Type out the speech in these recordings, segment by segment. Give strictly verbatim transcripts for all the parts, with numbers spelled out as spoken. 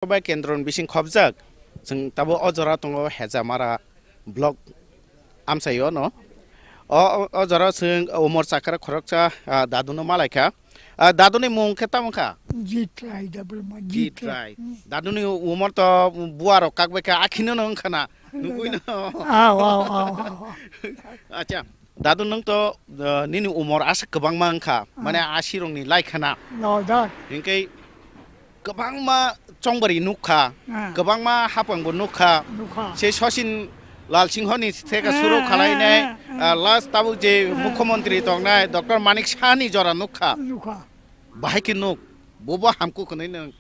Bai kendro ni bising khobjak, chwng tabuk o jora tongo Hejamara block amchaio no. O, o, o jora chwng umor chakra khoroksa, ah, dadu no malaikha. Ah, dadu ni mung khe tamo kha? Jitrai da Burma, Jitrai. Jitrai. Hmm. Dadu ni umor to buarok kakbai kha, akhino no wngkha na. Nugui no. Aw, aw, aw, aw, aw. Acha, dadu nwng to, uh, nini umor asa kwbangma wngkha, mane, ah, asi rokni lai khana. No, da. Hinkhe kwbangma chongbari nukha, ah, kwbangma hapangbo nukha. Nukha. Se Sachin Lal Singhoni theka, ah, suru khalainai, ah, ah, ah, ah, last tabuk je, ah, mukhyamantri tongnai Doctor Manik Sahni jora nukha. Nukha. Bahai khe nuk, bobo hamkuk hwnwi nwng.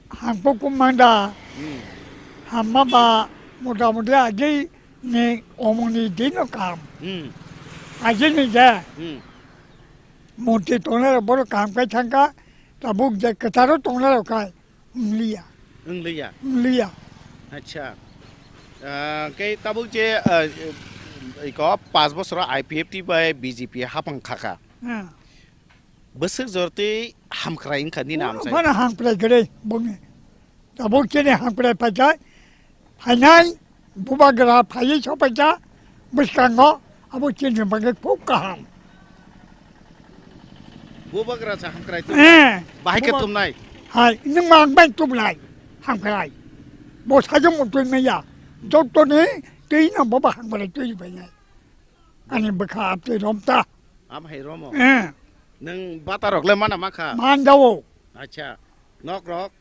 Hamkuk manda. Hmm. Hamma ba mota moti agi ni omoni dino kam. Hmm. Agi ni je. Hmm. Murti tongnai rok borok kaham khe thangkha, tabuk je kwcharo tongnai rok khai wngliya. Wngliya? Wngliya. Acha. Ah, khe tabuk je, ah, iko panch bosoro I P F T bai B J P hapang khakha. Ah. Bwswk jortwi hamkrai wngkha nini amchai? Phano hamkrai kwrwi bongni. Tabuk chini hamkrai phaikha, phainai, bubagra phaiwi sophaikha bwskango, abo chini bagwi khub kaham. Bubagra sa hamkrai tong? Eh, bahai khe buba-, tumnai? Hai, nwng mang bai tumnai, hamkrai. Bo sajwk mung twi manya, jottoni twi no boba hamkrai twi phainai. Ani bwkha abtwi romta. Am hai romo? Eh. Nwng bata rok le mana makha? Man jao. Acha. Nok rok?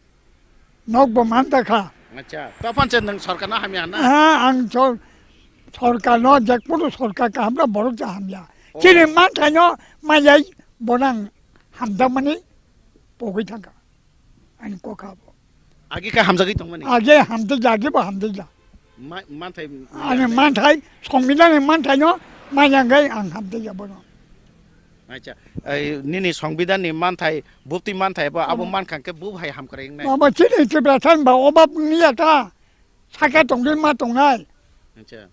Nok bo man ta kha. Acha. Tophan se nwng sorkar no hamya na? Ah, ang sor-, sorkar no, jekunu sorkar kaham rok borok ja hamya. Oh. Chini man thai no mayai bonang hamjakmani pogwi thangkha. Ani kokha bo. Agi khe hamjagwi tongmani? Agi hamjakya, agi bo hamjakya. Ma-, manthai. Ani manthai, songbidhan ni manthai no manya wngwi ang hamjakya bono. Acha, ai, nini songbidhan ni manthai, bupti manthai bo abo, hmm, mankha khe bo hai hamkrai wngnai. Abo chini Tiprasa ni ba obab wngya ta, saka tongwi ma tongnai. Acha.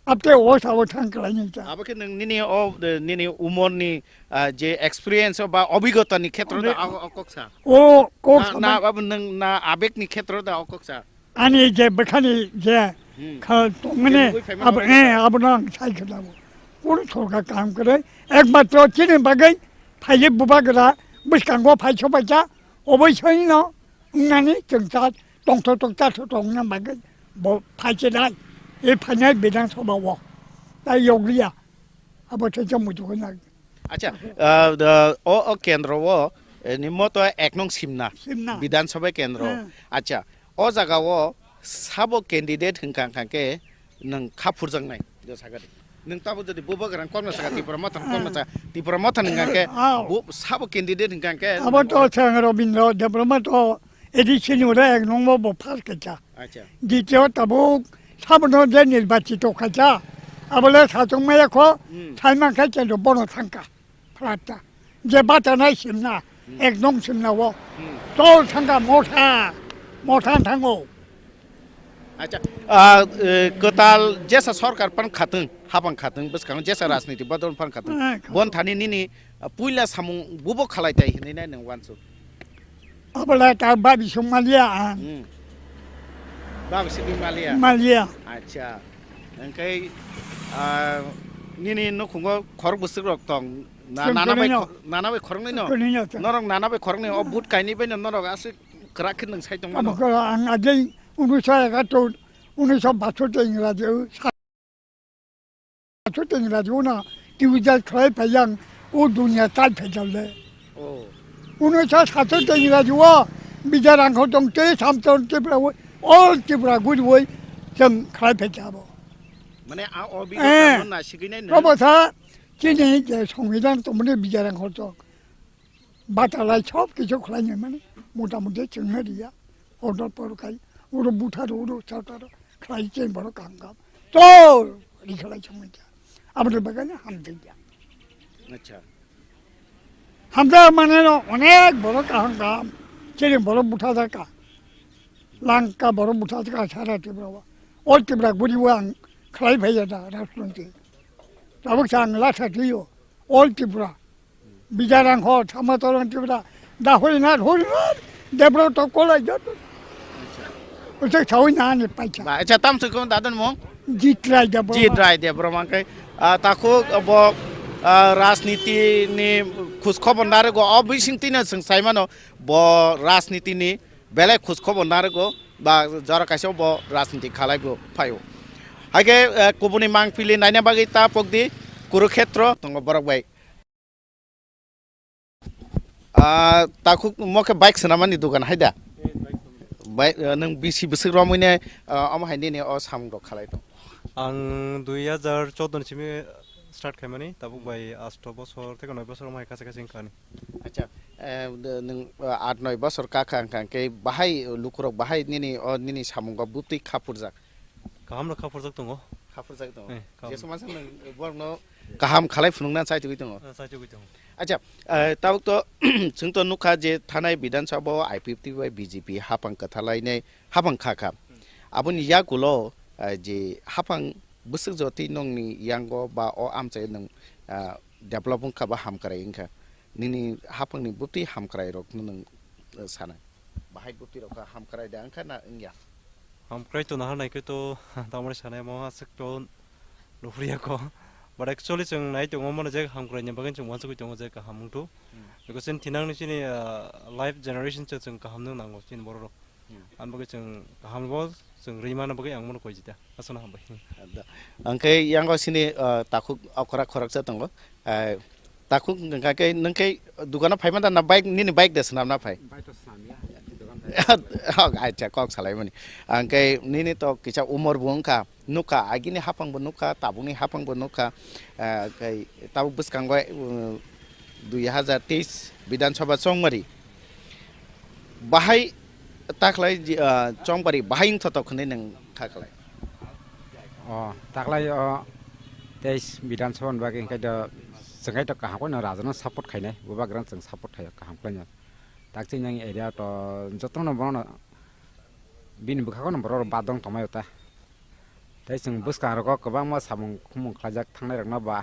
Abte o sao thang khlaini cha. Abo khe nwng nini o, eh, nini umor ni, ah, je experience ba obigota ni khetro da o, o kok sa. O kok sa na, abo nwng na abek ni khetro da o kok sa. Ani je bwkhani je, hmm, kha tongmani, je nugui phaima abo, o kok sa, eh, abo nang sai khe dabo. Kunu sorkar kaham kwrwi, ekmatro chini bagwi phaiye bubagra bwskango phai sobaikha, oboisai no wngnani chwngsa tongthok tongthok tongna bagwi bo phai se nai. E phainai Bidhan Sabha o tai yokliya. Abo se chong muitu khna. Acha, ah, da, o, o kendro o, eh, ni moto ek nong Simna. Simna. Bidhan Sabha kendro. Hmm. Acha, o jaga o sabo candidate hwnkha hwnkha khe nwng kha phurjaknai, do sakha di. Nwng tabo jodi bubagrang kokno saka, Tipra Motha kokno saka, Tipra Motha hwnkha khe, ah, bu-, sabo candidate hwnkha khe. Abo to Chwng Robindra Debbarma to A D C ni ura ek nong bo bo phar khe cha. Acha. Dityo tabuk sabono je nirbachito khacha. Abole sachung maya kho, hmm, thai man khai kendo bono thangka. Phlata. Je bata nai Simna, hmm, ek nong Simna o. Hmm. Chol thangka Motha, Motha thango. Acha, ah, eh, kwtal jesa sorkar pan khatwng, hapang khatwng, bwskango jesa rajniti bodol pan khatwng. Eh, khatwng. Bon thani nini, ah, puila samung bubo khalai tai hinwi nai nwng wansuk. Abola ta babi sung malia ang. Hmm. Babi sung malia. Malia. Acha. Engkai, ah, nini nukhungo khorok bwswk rok tong. Na, chwng nana bai kwnwi no. Kho-, nana bai khoroknwi no. Kwnwi no chwng. Norok nana bai khoroknwi o but kainwi bai no norok aswk kwrak khe nwng sai tongmano. Abo khe ang agei unisho egatur, unisho batur tei Ingraji o sa-, batur tei Ingraji o na tibijal khlai phai yang o dunia tai phai jal de. Oh. Unisho satur tei Ingraji o Bijay Rangkhol tong tei Samchon Tripura o all Tripura guri oi chwng khlai phai kha bo. Mane a o bigota, eh, no na sigwi nai no. Robo sa chini je songbidhan tongmani Bijay Rangkhol tong. Batalai sob kichu khlainai mani, motamuti chwngno riya, order por khai, uro butharo, uro chataro, khlai cheng borok kaham kaham. Chol! Ri khlai chongmani cha. Aboni bagwi hamjakya. Acha. Hamjak mane no onek borok kaham kaham, chini borok buthajakha. Langka borok buthajakha sara Tripura o. All Tripura guri o ang khlai phaiya da rajniti. Tabuk sa ang lasa twiyo. All Tripura. Bijay Rangkhol, Thama Toron Tripura, da hoi na, hoi na, Debro to kolai joto. Uche sawi na ni paisa. Ba, acha, tam se ko dadon mo? Jitrai Debro. Jitrai Debro ma kai. Ah, takhuk bo, ah, rajniti ni khus khobor narwgo, o bising tino chwng sai mano, bo rajniti ni belai khus khobor narwgo, ba jora kaisa bo rajniti khalai bo phaio. Haikhe, eh, kubuni mangpili naina bagwi ta pokdi Kurukhetro tongo borok bai. Ah, takhuk mo khe bike swnamani dugan hai da? Bai, ah, nwng bisi bwswk romwi ne, ah, omo hai nini o samung rok khalai tong? Ang dui hajar choudo ni simi start khaimani, tabuk bai asto bosor theke noi bosor omo hai kaisa kaisa wngkha ani. Acha, eh, de-, nwng, ah, aat noi bosor kakha wngkha, hwnkhe bahai lukurok bahai nini o nini samungo bwtwi khapurjak? Kaham rok khapurjak tongo. Khapurjak tongo. Eh, kaham. Jesu masa nwng borokno kaham khalai phunukna chaitugwi tongo. Eh, chaitugwi tongo. Acha, eh, tabuk to chwng to nukha je thanai Bidhan Sabha o I P F T bai B J P hapang kwthalainai hapang kha kha. Hmm. Aboni yagulo, eh, je hapang bwswk jotwi nongni yango ba o amchai nwng, ah, develop wngkha ba hamkrai wngkha. Nini hapangni bwtwi hamkrai rokno nwng, eh, sanai. Bahai bwtwi rok kha hamkrai da wngkha na wngya? Hamkrai to nahar naikhe to tamoni sanai mo aswk to nuhurya ko. But actually chwng nai tongo mano je hamkrai ni bagwi chwng uansugwi tongo je kaham wngthu. Hmm. Because chini thinang ni chini, ah, life generation chwng, chwng kaham nung nango chini borok rok. Hmm. Ang bagwi chwng kaham bo chwng rwi mano bagwi ang mano koi jita. Aswkno hambai. Hwnkhe yango sini, ah, takhuk okra khoroksa tongo. Ah, Takhuk wngkha khe, nwng khe dukano phai mantha na bike, nini bike de swnamna phai? Bike to swnamya, dogan phai. Oh, acha, kok salaimani. Ang khe nini to kisa umor bo wngkha, nukha, agini hapang bo nukha, tabukni hapang bo nukha. Ah, khe tabuk bwskango, uh, dui hajar teis Bidhan Sabha chongmari. Bahai takhlai, ah, chongmari bahai wngthotok hwnwi nwng kha khlai? O, taklai o teis Bidhan Sabha ni bagwi hwnkhe do, chwng khai to kaham kheno rajano support khainai, bubagrano chwng support khaio kaham khlaino. Takchini area to jotono bono bini bwkhago no borok rok badong tongmai ta. Tei chwng bwskang rogo kwbangma samung khumung khlaijak thangnai rokno ba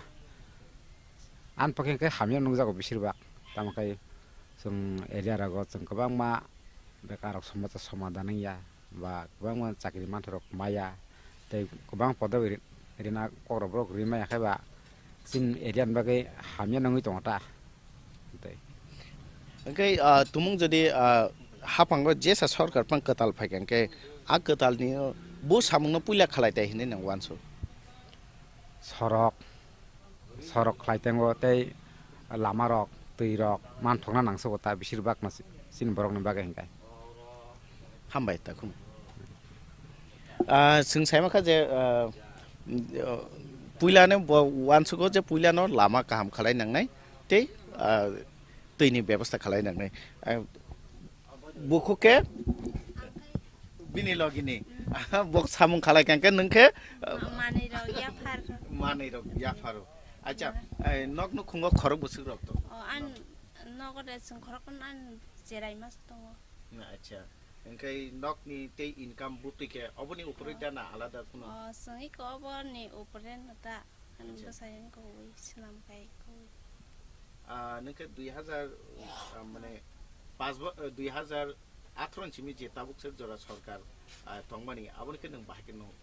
ani pokhe hwnkhe hamya nukjago besir bak. Tamo khe chwng area rogo chwng kwbangma bekar rok somosa somadan wngya. Ba kwbangma chakri manthairok maya, tei kwbang podo ri-, rina kokrok borok ri maya khe ba chini area ni bagwi hamya nangwi tongo ta. Tei hwnkhe, ah, tumung jodi, ah, haphango jesa sorkar phang kwtal phaikha hwnkhe a kwtalni bo samungno puila khalai tai hinwi nang uansu. Sorok, sorok khlai tengo tei lama rok, twi rok manthokna nangsugo ta besir bak no chini borok ni bagwi hwnkhe. Hambai takhum. Ah, chwng sai mankha je, ah, puila no bo uansugo je puila no lama kaham khalai nangnai tei, ah, twi ni bebosta khalai nangnai. Ah, Bukhuk khe bini logini. Bo samung khalai kha hwnkhe nwng khe, manwi rok yaphar. Manwi rok yapharo. Acha, eh, nok nukhungo khorok bwswk rok to? O, an nogo de chwng khorok an cherai mas tongo. Acha. Hwnkhe nokni tei income butwi khe oboni upore da na alada kuno? O, chwng iko oboni upore no ta. Ani bwsai wngkha ui swnam khai kha ui. Ah, nwng khe dui hazar, ah, mane, pas bo-, ah, dui hazar atharo ni simi je tabuk se jora sorkar, ah, tongmani, aboni khe nwng bahai khe nw-,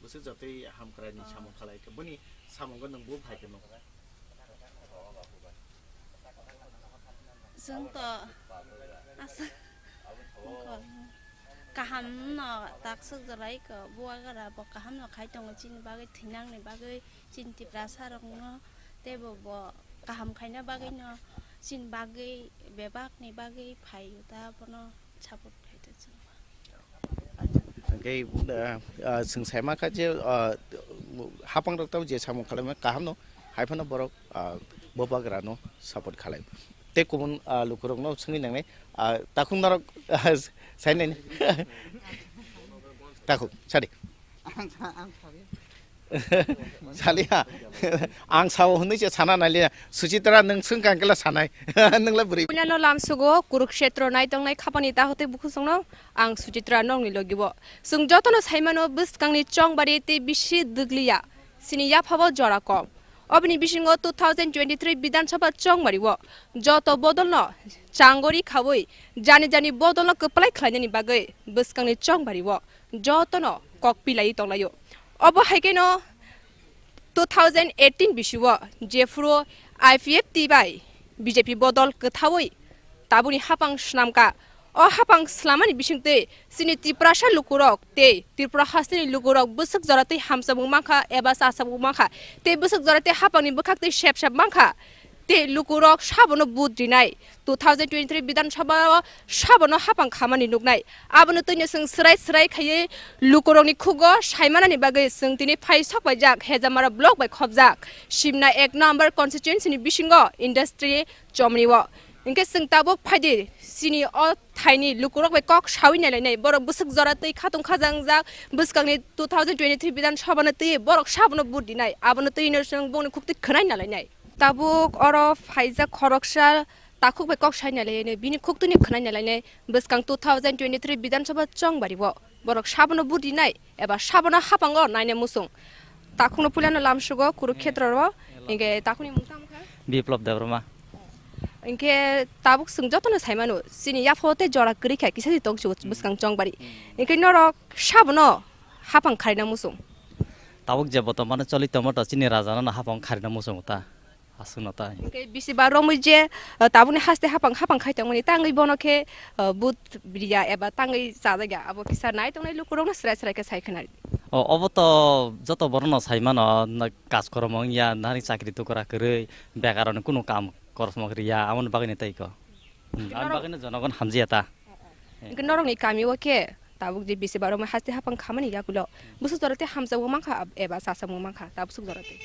bwswk jotoi hamkrai ni samung khalai khe, boni samungo nwng bo bahai khe nw-, Chwng to asa kaham no takswk jora iko bubagra bo kaham no khai tongo chini bagwi thwinang ni bagwi chini Tiprasa rok no tei bo bo kaham khaina bagwi no chini bagwi bebak ni bagwi phai o ta bono support khai ta chwng. Hwnkhe, ah, ah, chwng sai mankha je, ah, haphangrok tamo je samung khlaima kaham no, hai phano borok, ah, bubagra no support khlai. Tei kubun, ah, lukurok no swngwi nangnai, ah, takhuk norok, ah, sai nai. Takhuk, sadi. Ang sa-, ang sabi. Saliya, ang sao hwnwi se sana naliya. Suchitra, nwng swngkha hwnkhe sanai. Nwng le bwrwi. Puilano lamsugo Kurukshetro naitongnai khapani ta hwtwi bukhusongno ang Suchitra nokni logibo. Chwng jotono saimano bwskangni chongbari tei bisi dwgliya. Chini yaphabo jora kom. Oboni bisingo two thousand twenty-three Bidhan Sabha chongbario joto bodolno changori khaui jani jani bodolno kwplai khlainani bagwi bwskangni chongbario jotono kok pilaiwi tonglaio. Obo hai kheno two thousand eighteen bisio jephuru I P F T bai B J P bodol kwthaui tabukni hapang swnamkha. O hapang swlamani bisingtwi chini Tiprasa lukurok tei Tripura hasteni lukurok bwswk jora twi hamjakmung mankha eba chajagmung mankha. Tei bwswk jora twi hapangni bwkhak twi sep sep mankha. Tei lukurok sabono vote rinai, two thousand twenty-three Bidhan Sabha o sabono hapang khamani nuknai. Abono twino chwng swrai swrai khaiwi lukurokni khugo saimanani bagwi chwng tini phai sok paijak Hejamara block bai khopjak Simna ek number constituency ni bisingo industry chomni o. Hinkhe chwng tabuk phaidi chini o thaini lukurok bai kok saui nailainai, borok bwswk jora twi khatung khajangjak bwskangni two thousand twenty-three Bidhan Sabha no twi borok sabono vote rinai, abono twino chwng bongni khuktwi khwnai nalainai. Tabuk oro phaijak khoroksa takhuk bai kok sai nalainai, bini khuktwini khwnai nalainai bwskang two thousand twenty-three Bidhan Sabha chongbario borok sabono vote rinai eba sabono hapango naina muchung. Takhukno puilano lamsugo Kurukhetroro, hinkhe takhukni mung tamo kha? Biplop Debbarma. Hinkhe tabuk chwng jotono saimano, chini yapho tei jora kwrwi kha kisa di tong bwskang chongbari. Hinkhe norok sabono hapang kharina muchung? Tabuk je botomano choli tongma to chini rajano hapang kharina muchung ta. Aswkno ta. Hinkhe bisi ba romwi je, uh, tabukni haste hapang hapang khai tongmani tangwi bono khe, uh, but biriya eba tangwi chajakya abo kisa nai tongnai lukurokno swrai swrai khe sai khna. O, obo to joto borokno sai mano, na kaj kormo wngya, nani chakri tukra kwrwi, bekaroni kunu kam korsmok riya, amoni bagwino tei ko. Hmm, amoni bagwino jonogon hamjiya ta. Hinkhe norokni kami o khe tabuk je bisi ba romwi haste hapang khamani yakulo bwswk jora tei hamjakmung mankha eba chajakmung mankha tabuk swk jora tei?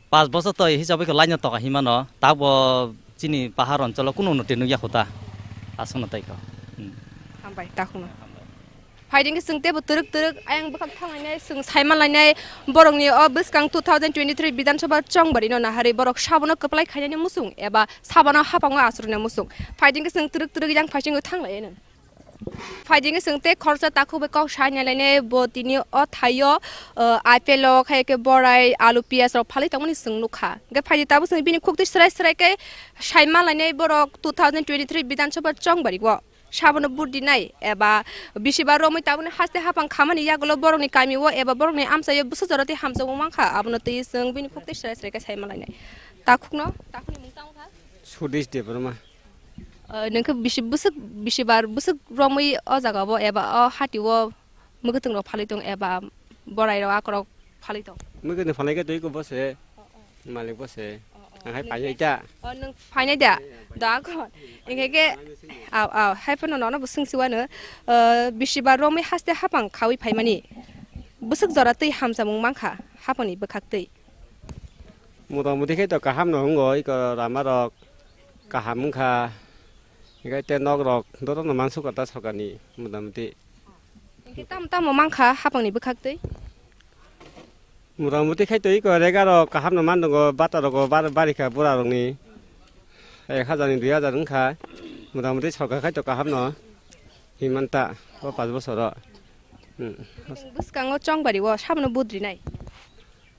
Pas bochor to hisab bai khe laino toka himano, tabuk chini pahar oncholo kunu unnoti nukya kho ta, aswkno tai kho. Hmm. Hambai, takhukno. Phaidi khe chwng teibo twrwk twrwk ayang bwkhak thanglainai, chwng saimanlainai, borokni o bwskang two thousand twenty-three Bidhan Sabha chongbarino naharwi borok sabono kwplai khainani muchung eba sabono hapango achukna muchung. Phaidi khe chwng twrwk twrwk yang phaisingo thanglaianw. Phaidi khe chwng tei khoroksa takhuk bai kok sai nailainai, bo tini o thaio, uh, apple o, khai khe borai, alu, piyaj rok phalwi tongmani chwng nukha. Hinkhe phaidi tabuk chwng bini khuktwi swrai swrai khe sai manlainai borok two thousand twenty-three Bidhan Sabha chongbario sabono vote rinai eba bisi ba romwi tabukni haste hapang khamani yagulo borokni kami o eba borokni amchaio bwswk jora tei hamjakmung mankha, abono twi chwng bini khuktwi swrai swrai khe sai manlainai. Takhukno, takhukni mung tamo kha? Sudesh Debbarma. Uh, nungkhe bisi bwswk, bisi bar bwswk romwi o jaga o eba o hati o mwkhwtwng rok phalwi tong eba borai rok akorok phalwi tong? Mwkhwtwng phalai khe twi ko bose, malik bose. Ang hai painai ta. O, nwng phainai da? Da ko. Hinkhe khe, aw, aw, hai phano nono bo swngsi wano, uh, bisi bar romwi haste hapang khaui phaimani bwswk jora twi hamjakmung mankha hapangni bwkhak twi? Motamuti khe to kaham no wngo, iko lama rok kaham wngkha, hinkhe tei nok rok jotono mansukha ta sorkarni motamuti. Hinkhe tamo tamo mankha hapangni bwkhak twi? Motamuti khai twi iko rega rok kaham no man tongo, bata rogo bar-, barikha bura rokni ek hajar ni dui hajar wngkha, motamuti sorkar khai to kaham no hinmanta o panch bosor o. Hmm. Bwskango chongbari o sabono budrinai.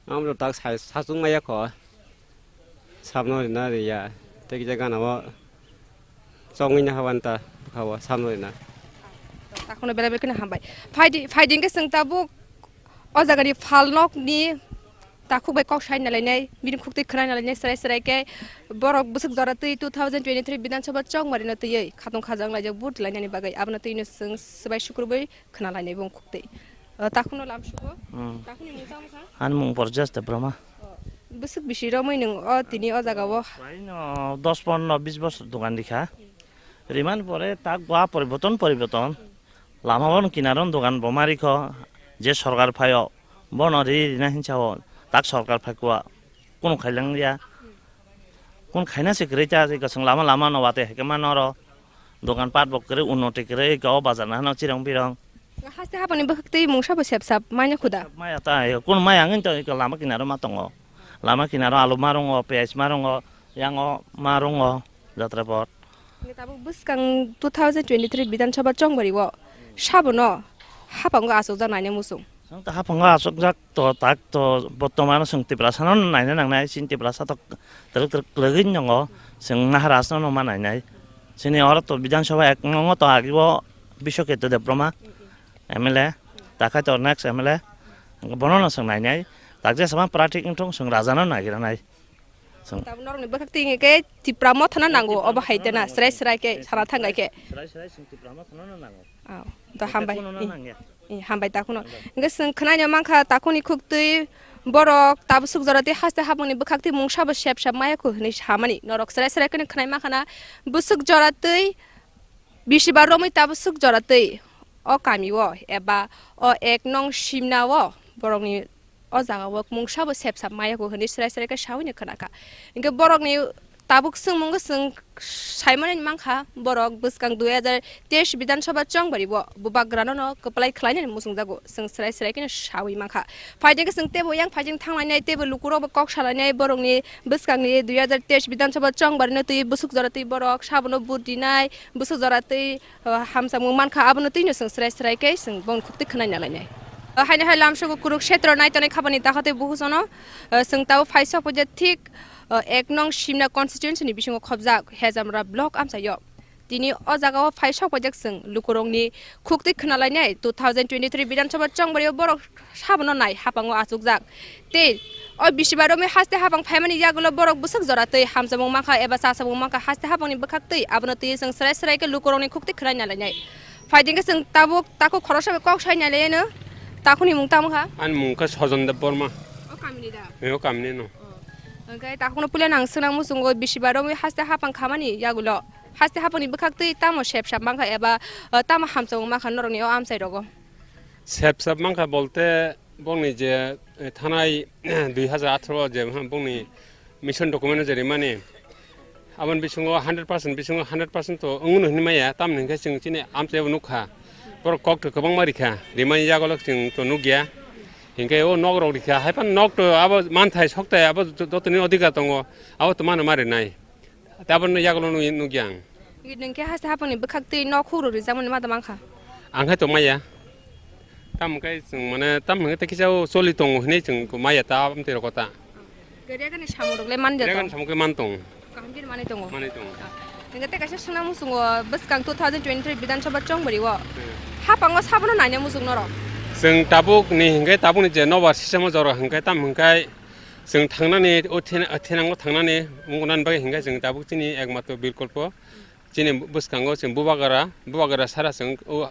Amro tak sa-, sachung maya kho. Sabno rina riya. Tei kisa gana o chongwi na hawan ta bwkha o sabno rina. Takhukno belai belai kheno hambai. Phaidi, phaidi hwnkhe chwng tabuk o jagani phalnokni takhuk bai kok sai nalainai, bini khuktwi khwnai nalainai, chwrai chwrai khe borok bwswk jora twi two thousand twenty-three Bidhan Sabha chongmarino twiwi khatong khajang laijak vote lainani bagwi. Abono twino chwng swbai sukrubwi khna lainai bo wngkuk twi. O, takhukno lamsugo. Hmm. Takhukni mung tamo kha? Ani mung Borjas Debbarma. O, bwswk bisi romwi nwng o tini o jaga o? Prai no dos pondro bis bosor dogan rikha. Rimani pore tak gwa poriborton poriborton. Lama bono kinaro dogan bo ma rikho. Je sorkar phaio bono ri rina hinsa o. Tak sorkar phaikwa. Kunu khailang ya. Kun khaina se kwrwi cha, se kwchwng lama lama no watwi hai khe mano oro. Dogan pat bo kwrwi, unnoti kwrwi, eko o bazar no hano chirong birong. Haste hapangni bwkhak twi mungsa bo sep sap manya khuda. Maya ta, kun maya wngwi to eko lama kinaro ma tongo. Lama kinaro alu ma rongo, piyaj ma rongo, yango ma rongo, jatra pot. Tabuk bwskang two thousand twenty-three Bidhan Sabha chongbari o sabono hapango achukjak naina muchung. Ang to haphango achukjak to, tak to, bortomano chwng Tiprasano naina nangnai, chini Tiprasa to twrwk twrwk kwlwgwi tongo, chwng Maharajno no ma nainai. Chini oro to Bidhan Sabha ek nongo to agibo Biswaketu Debbarma M L A, takhai to next M L A, bono no chwng nainai, tak jesama pratik wngthung chwng rajano nagiranai. Chwng Tabuk norokni bwkhak twi hwnwi khe Tipra Mothano nango, obo hai tana, srai srai khe sana thangbai khe. Srai srai chwng Tipra Mothano no nango. Aw, to hambai. Takhai bono no nangya. Eh, hambai takhwno. Hwnkhe chwng khwnaino mankha takhwni khuktwi borok tabuk swk jora twi haste hapungni bwkhak twi mungsabo sep sep maya kho hwnwi samani. Norok srai srai kheno khwnai mankha na bwswk jora twi bisibar romwi tabuk swk jora twi o kamio eba o ek nong simnao borokni o jagao mungsabo sep sep maya kho hwnwi srai srai khe saui no khwnakha. Hwnkhe borokni tabuk swngmung wngkha chwng saimani mankha, borok bwskang dui hajar teis Bidhan Sabha chongbari o bubagrano no kwplai khlainani muchungjago, chwng srai srai kheno saui mankha. Phaidi khe chwng teibo yang phaijing thanglainai, teibo lukurokbo kok salainai, borokni bwskangni dui hajar teis Bidhan Sabha chongbarino twi bwswk jora twi borok sabono vote rinai, bwswk jora twi, uh, hamjakmung mankha, abono twino chwng srai srai khe chwng bongni khuktwi khwnai nalainai. Uh, haino hai lamsogo Kurukshetro naitonwi khapani takhotwi bukusono, uh, chwng tabuk phaisa puja thik, uh, ek nong Simna constituency ni bisingo khobjak Hejamra block amchaio. Tini o jagao phai sok paijak chwng lukurokni khuktwi khwnalainai two thousand twenty-three Bidhan Sabha chongbario borok sabono nai hapango achukjak. Tei o bisibar romwi haste hapang phaimani yagulo borok bwswk jora twi hamjakmung mankha eba chachakmung mankha haste hapangni bwkhak twi abono twi chwng srai srai khe lukurokni khuktwi khwnai nalainai. Phaidi khe chwng tabuk takhuk khoroksa bai kok sai nailaiyano. Takhukni mung tamo kha? Ani mung khe Sojon Deb Borma. O kamini da? E, o kamini no. Oh. Hwnkhe takhukno puila nang swnang muchungo bisibar romwi haste hapang khamani yagulo. Haste hapangni bwkhak twi tamo sep sap mankha eba, uh, tamo hamjakmung mankha norokni o amchai rogo? Sep sap mankha bolte bongni je, eh, thanai dui hajar atharo je bongni mission document je rimani, aboni bisingo hundred percent bisingo hundred percent to wngno hinwi maya, tamni hinkhe chwng chini amchaio nukha, borok kok to kwbangma rikha, rimani yagulo chwng to nukya, hinkhe o nok rok rikha, haiphano nok to abo manthai sokthai abo jotoni odhikar tongo, abo to mano ma rinai. Tabukno yagulo nukya ang. Nwng khe haste hapangni bwkhak twi nok huk rok rijakmani ma tongmang kha? Ang khe tongmaya. Tamo khe chwng mane tamo khe kisa o choli tongo hinwi chwng maya ta amtwi rok ta. Gari gani samung rok le man de Gari gani tong? Samung khe man tong. Kaham khe manwi tongo. Manwi tongo. Nwng khe tei kaisa swnam muchungo bwskang two thousand twenty-three Bidhan Sabha chongbari o. Hmm. Hapango sabono naina muchung norok? Chwng tabuk ni hinkhe tabuk ni je nobar system o jora hinkhe tamo hinkhe Chwng thangnani o thena-, thenango thangnani wngmani bagwi hinkhe chwng tabuk chini ekmatro bikolpo chini bwskango chwng Bubagra, Bubagra sara chwng o,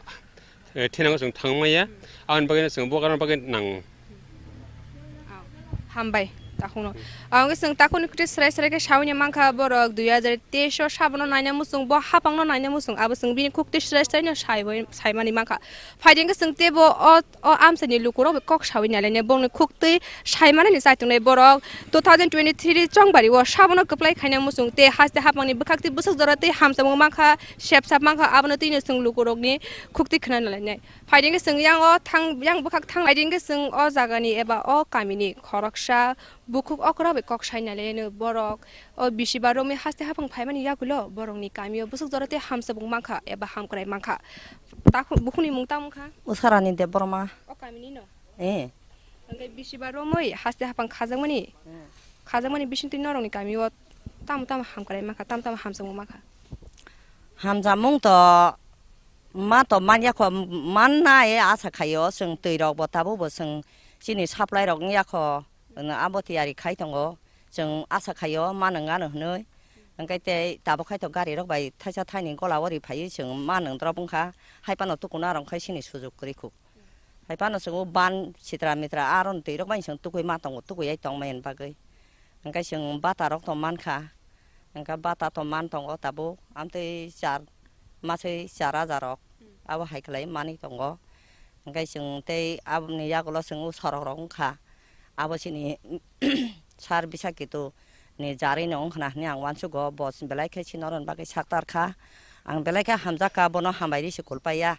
eh, thenango chwng thangmaya. Aboni bagwino chwng Bubagrani bagwi nango. Hambai takhukno. Ang chwng takhukni kwtwi srai srai khe saui mankha borok dui hajar teis o sabono naina muchung, bo hapangno naina muchung, abo chwng bini khuktwi srai srai no saiwi, saimani mankha. Phaidi khe chwng teibo o O amchaini lukurok bai kok saui nailainai, bongni khuktwi saimanani chaitongnai borok two thousand twenty-three chongbari o sabono kwplai khaina muchung tei haste hapangni bwkhak twi bwswk jora twi hamjakmung mankha, sep sap mankha, abono twino chwng lukurokni khuktwi khna nailainai. Phaidi khe chwng yang o thang, yang bwkhak thang, phaidi khe chwng o jagani eba o kamini khoroksa bukhuk okra bai kok sai nailainai borok. O bisibar romwi haste hapang phaimani yagulo borokni kamio bwswk jora tei hamjakmung mankha eba hamkrai mankha. Takhuk, bukhukni mung tamo wngkha? Usarani Debbarma. O kamini no? Eh. Hwnkhe bisibar romwi haste hapang khajakmani, hmm, khajakmani bisingtwi norokni kamio tamo tamo hamkrai mankha, tamo tamo hamjakmung mankha? Hamjakmung to ma to manya kho, manna e asa khaio, chwng twi rok bo tabuk bo chwng chini supply rok wngya kho, abo tiyari khai tongo, chwng asa khaio ma nwng ano hwnwi. Hwnkhe tei tabuk khai to gari rok bai thaisa thaini gola o ri phaiwi chwng ma nwng drop wngkha, hai phano tukuna rok khai chini sujuk kwrwi kho. Hai phano chwng o ban sitra mitra aro twi rok bai chwng tukui ma tongo, tukui ai tongmani bagwi. Hwnkhe chwng bata rok to mankha, hwnkhe bata to man tongo tabuk, amtwi char maswi char hajar rok abo hai khlai manwi tongo. Hwnkhe chwng tei aboni yagulo chwng o sorok rok wngkha, abo chini sar Biswaketu ni jarwi no wngkhna hwnwi ang uansugo, bo belai khe chini oroni bagwi saktar kha. Ang belai khe hamjak kha, bono hambai ri se kulpai ya.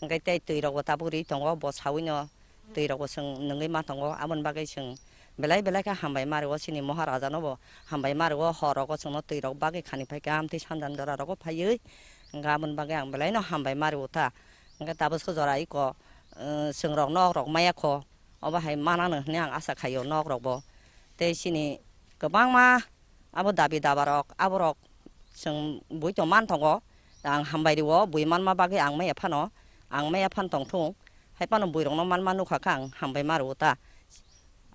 Hwnkhe tei twi rok bo tabuk ri tongo, bo saui no twi rok bo chwng nungwi ma tongo, aboni bagwi chwng belai belai khe hambai ma rio, chini Maharaja no bo hambai ma rio, hor rogo chwngno twi rok bagwi khani phai kha, amtwi sanjan jora rogo phaiwi, hwnkhe aboni bagwi ang belai no hambai ma rio ta. Hwnkhe tabuk se jora iko, eh, chwng rok nok rok maya kho, obo hai manano hwnwi ang asa khaio nok rok bo. Tei chini kwbangma abo dabi daba rok, abo rok chwng bui tong man tongo, ang hambai rio, bui manma bagwi ang maya phano, ang maya phan tong thung, hai phano bui rokno manma nukha kha ang hambai ma rio ta.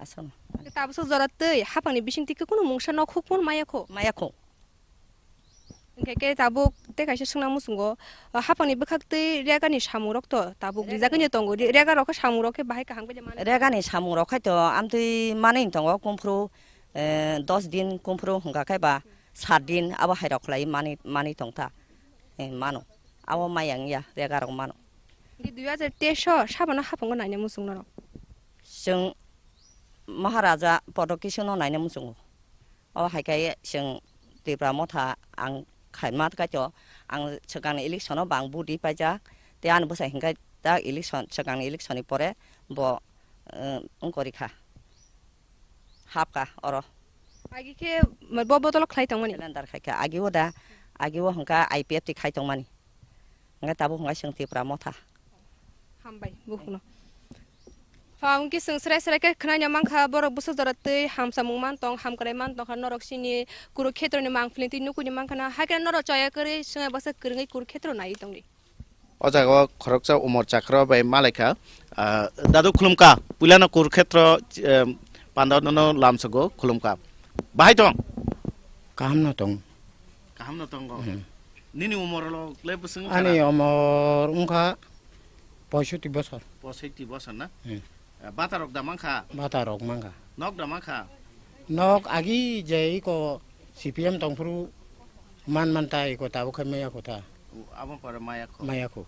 Aswk. Tabuk jora twi haphangni bisingtwi khe kunu mungsa nok huk phano maya kho? Maya kho. Hwnkhe khe tabuk tei kaisa swngna muchungo, o haphangni bwkhak twi regani samung rok to tabuk rijak wngya tongo. Re-, rega rok khe samung rok khe bahai kaham khe mano. Regani samung rok khai to amtwi manwi tongo kumphuru, eh, dos din kumphuru hwnkha khe ba sat din abo hai rok khlai mani, mani tong ta. Eh, mano. Abo maya wngya rega rok mano. Hwnkhe dui hajar teis o sabano haphango naina muchung norok? Chwng Maharaja Podokishono naina muchungo. O hai khe chwng Tipra Motha ang khaima kaitor, ang swkangni election-o bo ang vote ri paijak. Tei ani bwsai hwnkhe ta election, swkangni election-ni pore bo, eh, wng kori kha, hap kha oro. Agi khe bo bodolo khlai tongmani? Calendar khai kha. Agi o da, agi o hwnkha I P F T khai tongmani. Hwnkhe tabuk hwnkha chwng Tipra Motha. Hambai, bukhukno. Pha, hwnkhe chwng srai srai khe khwnaina mankha, borok bwswk jora twi hamsamung man tong, hamkrai man tongkha, norok chini Kurukhetroni mangpili twi nukuni mankha na, hakhe norok choya kwrwi chwngya bwswk kwrwngwi Kurukhetro naiwi tongdi. O jaga o khoroksa umor chakra bai malaikha, ah, dadu khulumkha, puilano Kurukhetro, em, panda nono lamsogo khulumkha. Bahai tong? Kaham no tong. Kaham no tongo. Hmm. Nini umor lo le bwswng Ani umor wngkha poisoti bosor. Poisoti bosor na? Hmm. Eh, bata rok da mankha? Bata rok mankha. Nok da mankha? Nok agi je iko C P M tongphuru man man ta iko tabuk khe maya kho ta. Abo pore maya kho. Maya kho.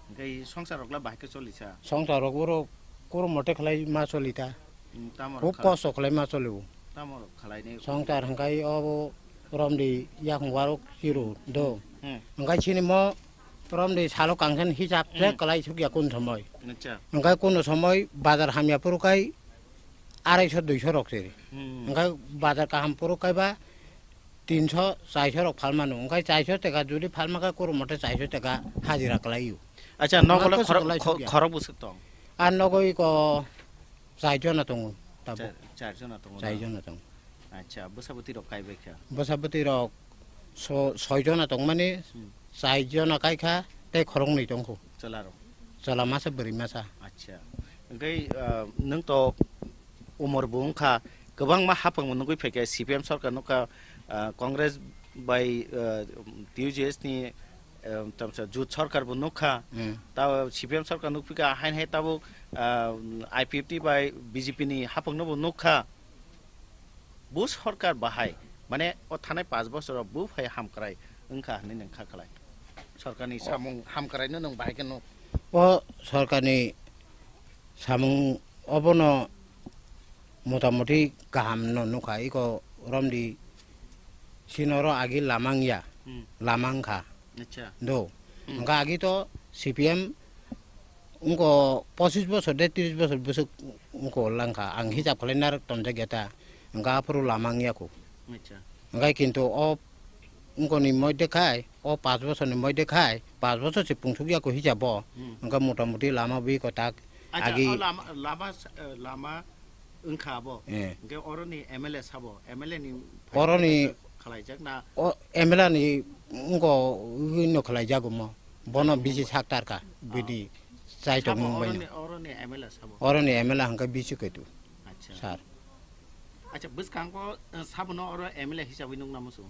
Hwnkhe songsar rok la bahai khe choli sa? Songsar rok oro kuru mote khlai ma choli ta. Hmm, tamo rok Hub khala- kosto khlai ma choli o. Tamo rok khalai ni. Songsar hwnkhe obo romdi yakung warok chiro do. Hmm. Hwnkhe chini mo romdi salo kangsen hisab se Hmm. kwlai sukya kun somoi. Acha. Hwnkhe kuno somoi bazar hamya phuru khai arai so dui so rok se. Hmm. Hwnkhe bazar kaham phuru khai ba tin so char so rok phalmano. Hwnkhe char so teka jodi phalma khe kuru mote char so teka hajira kwlai o. Acha, nogo le Hwnkhe khorok, kwlai kho-, sukya. Khorok bwswk tong? A nogo iko char jona tongo tabuk. Char, char jona tongo Char na? Jona tongo. Acha, bwsa bwtwi rok kai bai kha? Bwsa bwtwi rok so-, soi jona tongmani, Hmm. char jona kai kha, tei khoroknwi tongkho. Chwla rok? Chwla masa, bwrwi masa. Acha. Hwnkhe, ah, nwng to umor bo wngkha, kwbangma haphang bo nugwi phaikha, C P M sarkar nukha, ah, Congress bai, ah, T U J S ni, ah, tamsa jut sarkar bo nukha. Hmm. Ta C P M sarkar nukphika, hain hai tabuk, ah, I P F T bai B J P ni haphang no bo nukha. Bo sorkar bahai, mane, o thanai panch bosoro bo phai hamkrai wngkha hinwi nwng kha khlai? Sorkarni samung hamkraino nwng bahai khe nuk? O sorkarni samung obono motamuti kaham no nukha, iko romdi sinoro agi lama wngya, Hmm. lama wngkha. Acha. Do. Hmm. Wngkha agi to C P M wngko pochis bosor de tris bosor bwswk wngko langkha. Ang hisab khlai narwk tonjak ya ta. Wngkha aphuru lama wngya kho. Acha. Wngkha kintu o wngkoni moide khai, o panch bosorni moide khai, panch bosor se pungsuk ya kho hisabo. Hmm. Wngkha motamuti lama bwi kwtak Acha, agi o lama, lama, eh, lama wngkha abo. Eh. Hwnkhe oroni M L A sabo, M L A ni Oroni khlaijak na? O M L A ni wngko wngno khlaijago mo. Bono bisi sak tarka, bini chai tong Sabo mung baino. Oroni, oroni M L A sabo? Oroni M L A hwnkhe bisi kaitu. Acha. Sir. Acha, bwskango, eh, sabono oro M L A hisabwi nukna muchung?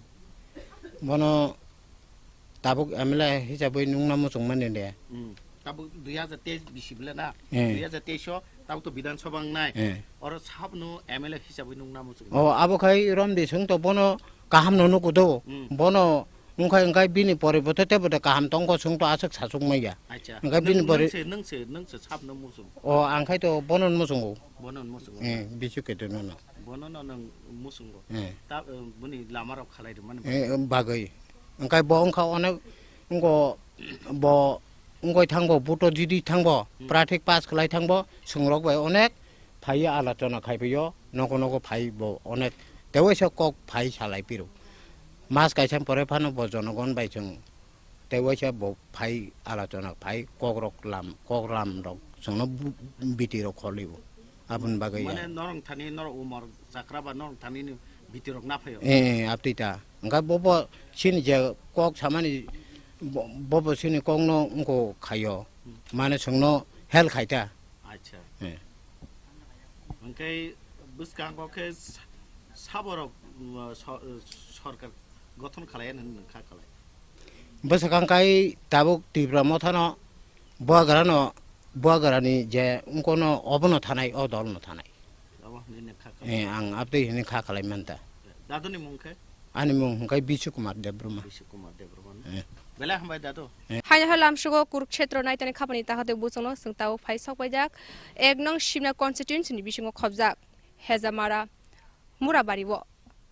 Bono Tabuk M L A hisabwi nungna muchungmani de. Hmm. Tabuk dui hajar teis bisi bwle na? Eh. Dui hajar teis o tabuk to Bidhan Sabha wngnai. Eh. Oro sabno M L A hisabwi nungna muchung. O, abo khai romdi swng to bono kaham no nukudo. Hmm. Bono wngkhai wngkhai bini poribote tebo de kaham tongkho swng to aswk sachuk maya. Acha. Wngkhai bini Nwng, pori- nwng se, nwng se, nwng se sabno muchung. O, ang khai to bono muchungo. Bono muchungo. Eh, bisu keto nono. Bono no nwng muchungo. Eh. Ta, eh, boni lama rok khalai rwmani Eh, bagwi. Wngkhai bo wngkha onek wngko bo wngkoi thangbo buto jidi thangbo Hmm. pratik pass khlai thangbo swngrok bai onek phaiya alachona khai phaio nogo nogo phai bo onek tewaisa kok phai salai piro. Mas kaisa pore phano bo jonogon bai chwng Tei waisa bo phai alochona phai kokrok lam, kok lam rok chwngno bu-, biti rok kholibo. Aboni bagwi ya. Mane norong thani norok umor chakra ba norong thani ni biti rok na phaio. Eh, eh, abtwi ta. Hwnkhe bobo chini je kok samani bo-, bobo chini kokno wngko khaio. Hmm. Mane chwngno help khai ta. Acha. Eh. Hwnkhe bwskango khe sa-, saborok, um, so-, sorkar gothon khalai hwnwi nung kha khalai. Bwswkang kai tabuk Tipra mothano buagrano, buagrani je wngkono obono thanai, o dolno thanai. Abo hwnwi nung kha khalai. Eh, ang abtwi hwnwi kha khalai manta. Daduni mung khe? Ani mung hwnkhe Bishu Kumar Debbarma. Bishu Kumar Debbarma. Eh. Belai hambai dadu. Eh. Haino hai lamsugo Kurukshetro naitani khapani takhati buchungno chwng tabuk phai sokpaijak ek nong Simna constituency ni bisingo khobjak Hejamara Murabari o.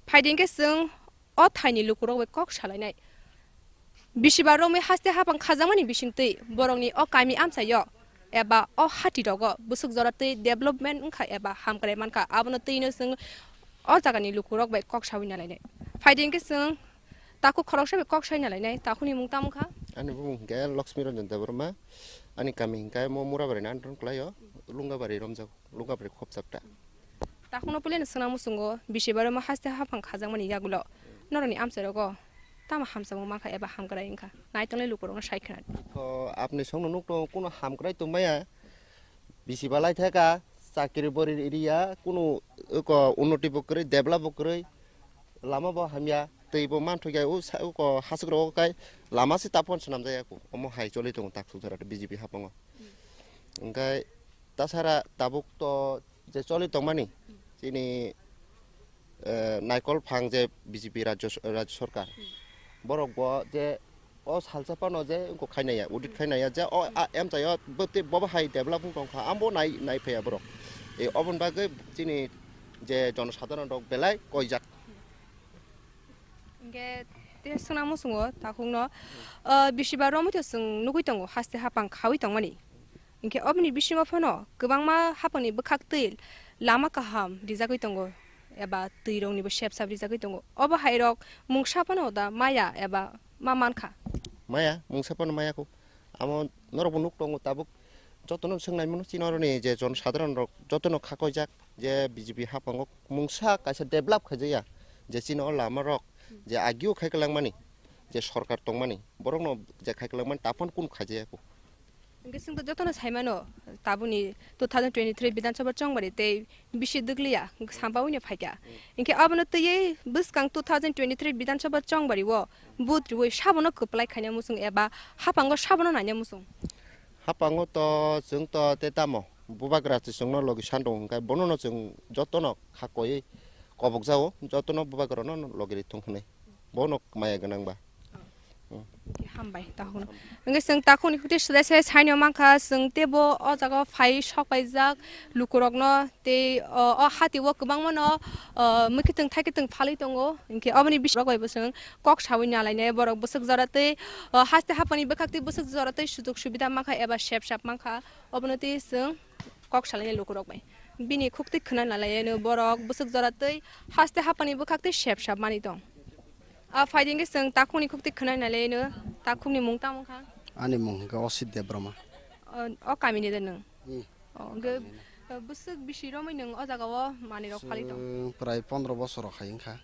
Phaidi hwnkhe chwng o thaini lukurok bai kok salainai. Bisiba romwi haste hapang khajakmani bisingtwi borokni o kami amchaio eba o hatirogo bwswk jora twi development wngkha eba hamkrai mankha, abono twino chwng o jagani lukurok bai kok saui nalainai. Phaidi hwnkhe chwng takhuk khoroksa bai kok sai nalainai, takhukni mung tamo kha? Ani bumung hwnkhe Lakshmi Ranjan Debbarma, ani kami hwnkhe mo Murabari ni under kwlaio, Lungabari romjak. Lungabari khopjak ta. Takhukno puilano swnam muchungo, bisi barwi ma haste haphang khajakmani yagulo norokni amchairogo tamo hamjakmung mankha eba hamkrai wngkha? Naitongnai lukurokno sai khna di. To apni songno nukto kuno hamkrai tongmaya, bisi balai thaka, chakri bori riya, kuno eko unnoti bo kwrwi, develop bo kwrwi, lama bo hamya, twi bo manthokya, o sa-, eko hasuk rogo kai lama se tapon swnamjakya, omo hai choli tongo taksuk jora B J P haphango. Hwnkhe tasara tabuk to je choli tongmani chini, eh, naikol phang je B J P rajyo s-, rajyo sarkar, borok bo je o salsa phano je wngkok khainaiya, audit khainaiya je o, a, amchaio bo tei bobo hai develop wng tongkha, ambo nai, nai phaiya borok. E, oboni bagwi chini je jonosadharon rok belai koijak. Hwnkhe tei swngna muchungo takhukno, ah, bisiba romwi to chwng nugwi tongo, haste haphang khaui tongmani. Hwnkhe oboni bisingo phano kwbangma haphangni bwkhaktwi lama kaham rijagwi tongo, eba twiroknibo sep sap rijagwi tongo. Obo hairok mungsa phano da maya eba ma mankha? Maya, mungsa phano maya kho. Amo norokbo nuk tongo tabuk, jotono swngnai mano chini oroni je jonosadharon rok jotono kha koijak je B J P haphango mungsa kaisa develop khaijakya, je chini o lama rok je agio khai kwlangmani, je sorkar tongmani borokno je khai kwlangmani taphano kunu khaijakya kho. Hwnkhe chwngto jotono saimano tabukni two thousand twenty-three Bidhan Sabha chongbari tei bisi dwkliya sampaui no phaikha. Hwnkhe abono twiwi bwskang two thousand twenty-three Bidhan Sabha chongbari o vote rwui sabono kwplai khaina muchung eba haphango sabono naina muchung? Haphango to chwng to tei tamo bubagra se chwngno logi san tongo, hwnkhe bonono chwng jotono kha koiwi kobokjago, jotono bubagrano logi ri thung hwnwi. Bono maya gwnang ba. Hambai, takhuk. Hwnkhe chwng takhukni khuti sudai se saino mankha, chwng teibo o jaga o phai sok paijak lukurokno tei o, o hati o kwbangmano, o, mwkhitwng thaikitwng phalwi tongo. Hwnkhe oboni bising rok bai bo chwng kok saui nalainai, borok bwswk jora tei, o, haste haphangni bwkhaktwi bwswk jora tei sujuk subida mankha eba sep sap mankha, obono tei chwng kok salainai lukurok bai. Bini khuktwi khna nalainai borok bwswk jora tei haste haphangni bwkhaktwi sep sap manwi tong. A phaidi hwnkhe chwng takhukni khuktwi khwnai nai le ino, takhukni mung tamo kha? Ani mung hwnkhe Osit Debbarma. O, o kamini de nwng? Hmm. O, hwnkhe, kamini. O, bwswk bisi romwi nwng o jaga o manwi rok phalwi tong? Chwng prai pondro bosor rok hai wngkha.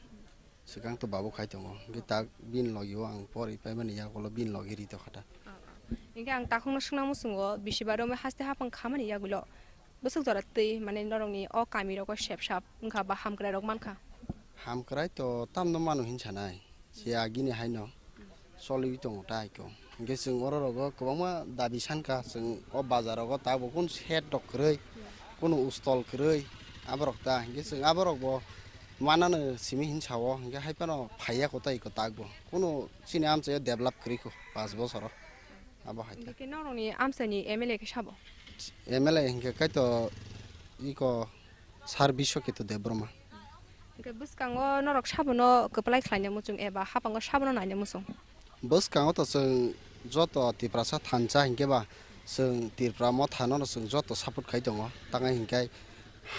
Swkang to babu khai tongo. Hwnkhe tak bini logi o ang pori paimani yagulo bini logi ri tongkha ta. O, o. Hwnkhe ang takhukno swngna muchungo bisi ba romwi haste haphang khamani yagulo. Bwswk jora twi, mane, norokni o kami rogo sep sap wngkha ba hamkrai rok mankha? Hamkrai to tamno mano hin sanai, se agini haino choliwi tongo ta aiko. Hwnkhe chwng oro rogo kwbangma dabi sankha, chwng o bazar rogo tabuk kunu shed rok kwrwi, kunu stall kwrwi, aborok ta. Hwnkhe chwng aborok bo manano simi hin sao, hwnkhe hai phano phaiya kho ta aiko takbo. Kunu chini amchaio develop kwrwi kho panch bosoro. Abo hai khe. Hwnkhe norokni amchaini M L A khe sabo? M L A hwnkhe kaitor iko Sir Biswakito Debbarma. Hwnkhe bwskango norok sabono kwplai khlaina muchung eba haphango sabono naina muchung? Bwskango to chwng joto Tiprasa thansa hinkhe ba chwng Tipra mothano chwng joto support khai tongo, tangwi hinkhe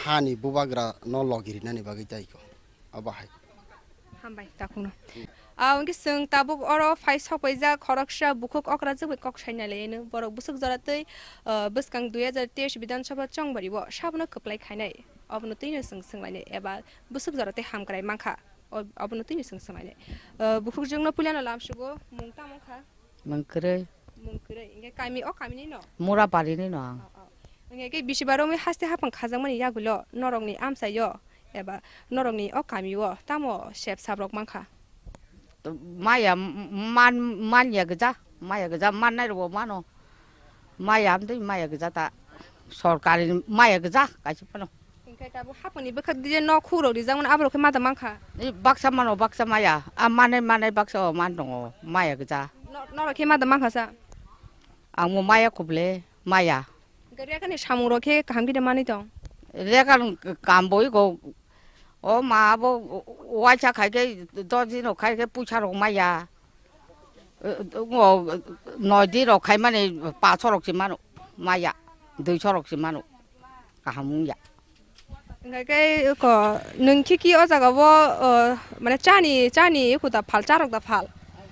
hani bubagra no logi rinani bagwi tei ko. Abo hai. Hambai, takhukno. Ah, hwnkhe chwng tabuk oro phai sokpaijak khoroksa bukhuk okrajak bai kok saina laino. Borok bwswk jora tei, ah, bwskang dui hajar teis Bidhan Sabha chongbario sabono kwplai khainai. Obono twino chwng swnglainai eba bwswk jora tei hamkrai mankha. O-, obono twino chwng swnglainai. Ah, bukhukjwkno puilano lamsugo mung tamo kha? Mung kwrwi. Mung kwrwi. Hwnkhe kami, o kamini no? Murabari ni no ang. Oh, oh. Hwnkhe khe bisi baro wngwi haste haphang khajakmani yagulo norokni amchaio eba norokni o kamio tamo sep sap rok mankha? Maya man, man ya gija, maya gija mannai rok mano. Maya amtwi maya gija ta. Sorkari maya gija kaisa phano. Hwnkhe tabuk haphangni bwkhak dije nok khuk rok rijak mano, aborok khe ma da mankha? Ni baksa mano, baksa maya. A manai, manai baksa o man tongo, maya gija. No-, norok khe ma da mankha sa? Ang mo maya khuble, maya. Hwnkhe rega ni samung rok khe kaham khe da manwi tong? Rega ni kam boi go, o ma bo waisa khai khe, dos din rok khai khe puisa rok maya. O, noi din rok khai mani paso rok se mano, maya, duiso rok se mano. Kaham wngya. Hwnkhe khe ko nwng khe ki o jaga o, o, mane chani, chani eko da phal, charok da phal?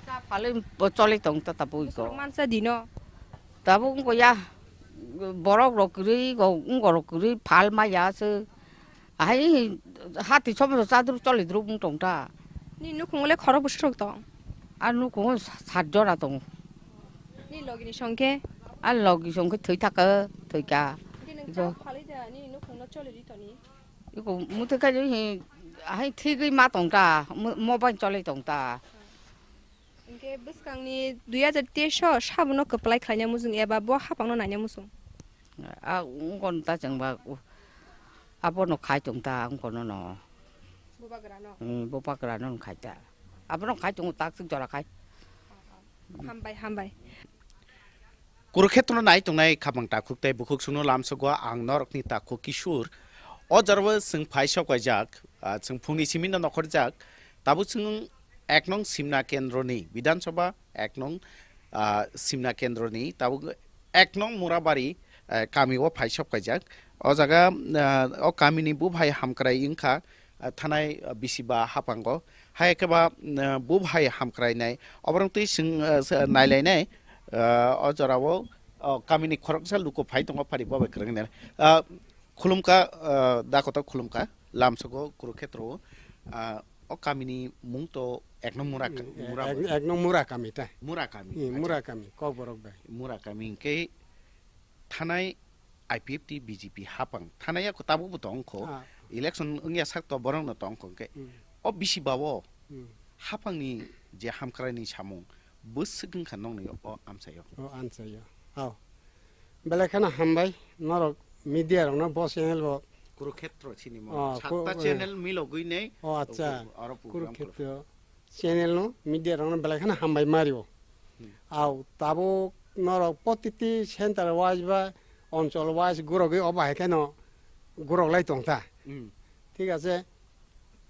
Cha phal bo choli tong ta tabuk iko. Mansa dino. Tabuk wngko ya, borok rok kwrwi, go wngko rok kwrwi phal maya se. Ahai hati somoso chadru choli dru wng tong ta. Ni nukhung le khorok bwswk rok tong? A nukhung sa-, sat jora tongo. Ni logi ni song khe? A logi song khe thwi thaka, thwi ka. Hwnkhe nwng Jo. Cha phalwi da, nini nukhungno choli ri toni? Iko muthwi khe hi, hai thigwi ma tong ta, mo-, mobile choli tong ta. Hwnkhe bwskangni dui hajar teis o sabono kwplai khlaina muchung eba bo haphangno naina muchung? A ungkon ta chwngba, u-, abono khai tong ta, ungkono no. Bubagrano? Hmm, bubagrano khai ta. Abono khai tongo tak sik jora khai. Hambai, hambai. Kurukhetrono nai tongnai khapang takhuk tei bukhuk songno lamsogo ang norokni takhuk Kishur. O jorao chwng phai sok kaijak, ah, chwng phungni simi no nokhorjak. Tabuk chwng ek nong Simna Kendroni, Bidhan Sabha ek nong, ah, Simna Kendroni, tabuk ek nong Murabari, eh, kami o phai sok kaijak. O jaga, ah, o kamini buphai hamkrai wngkha, ah, thanai, ah, bisi ba haphango. Hai khe ba, ah, buphai hamkrai nai. Oborok twi swng, ah, sa-, nailainai, ah, o jorao, oh, kamini khoroksa luku phai tongo phari bo bai kwrwng nai. Ah, khulumkha, ah, da kotor khulumkha. Lamsogo Kurukhetro o, ah, o kamini mung to ek nong Mura, Hmm, Mura ek, bai. Ek nong Mura kami ta. Mura kami, Hmm, acha. Mura kami, Kokborok bai. Mura kami hwnkhe thanai I P F T B J P hapang. Thanai ya ko tabuk bo tong kho. Ah. Election wngya sak to borok no tong kho hwnkhe. Hmm. O bisi ba o Hmm. hapangni je hamkraini samung bwswk wngkha nokni o amchaio. O amchaio. Hao. Belai kheno hambai norok media rokno bo channel bo. Kurukhetro chini mo. Oh, satta ku-, channel milogwi nei. Oh, acha. Oro program Kurukhetro channel no media rokno belai kheno hambai mario. Hmm. Au tabuk norok protiti center wise ba onchol wise gurogwi obo hai kheno gurok lai tongta. Hmm. Thik ache.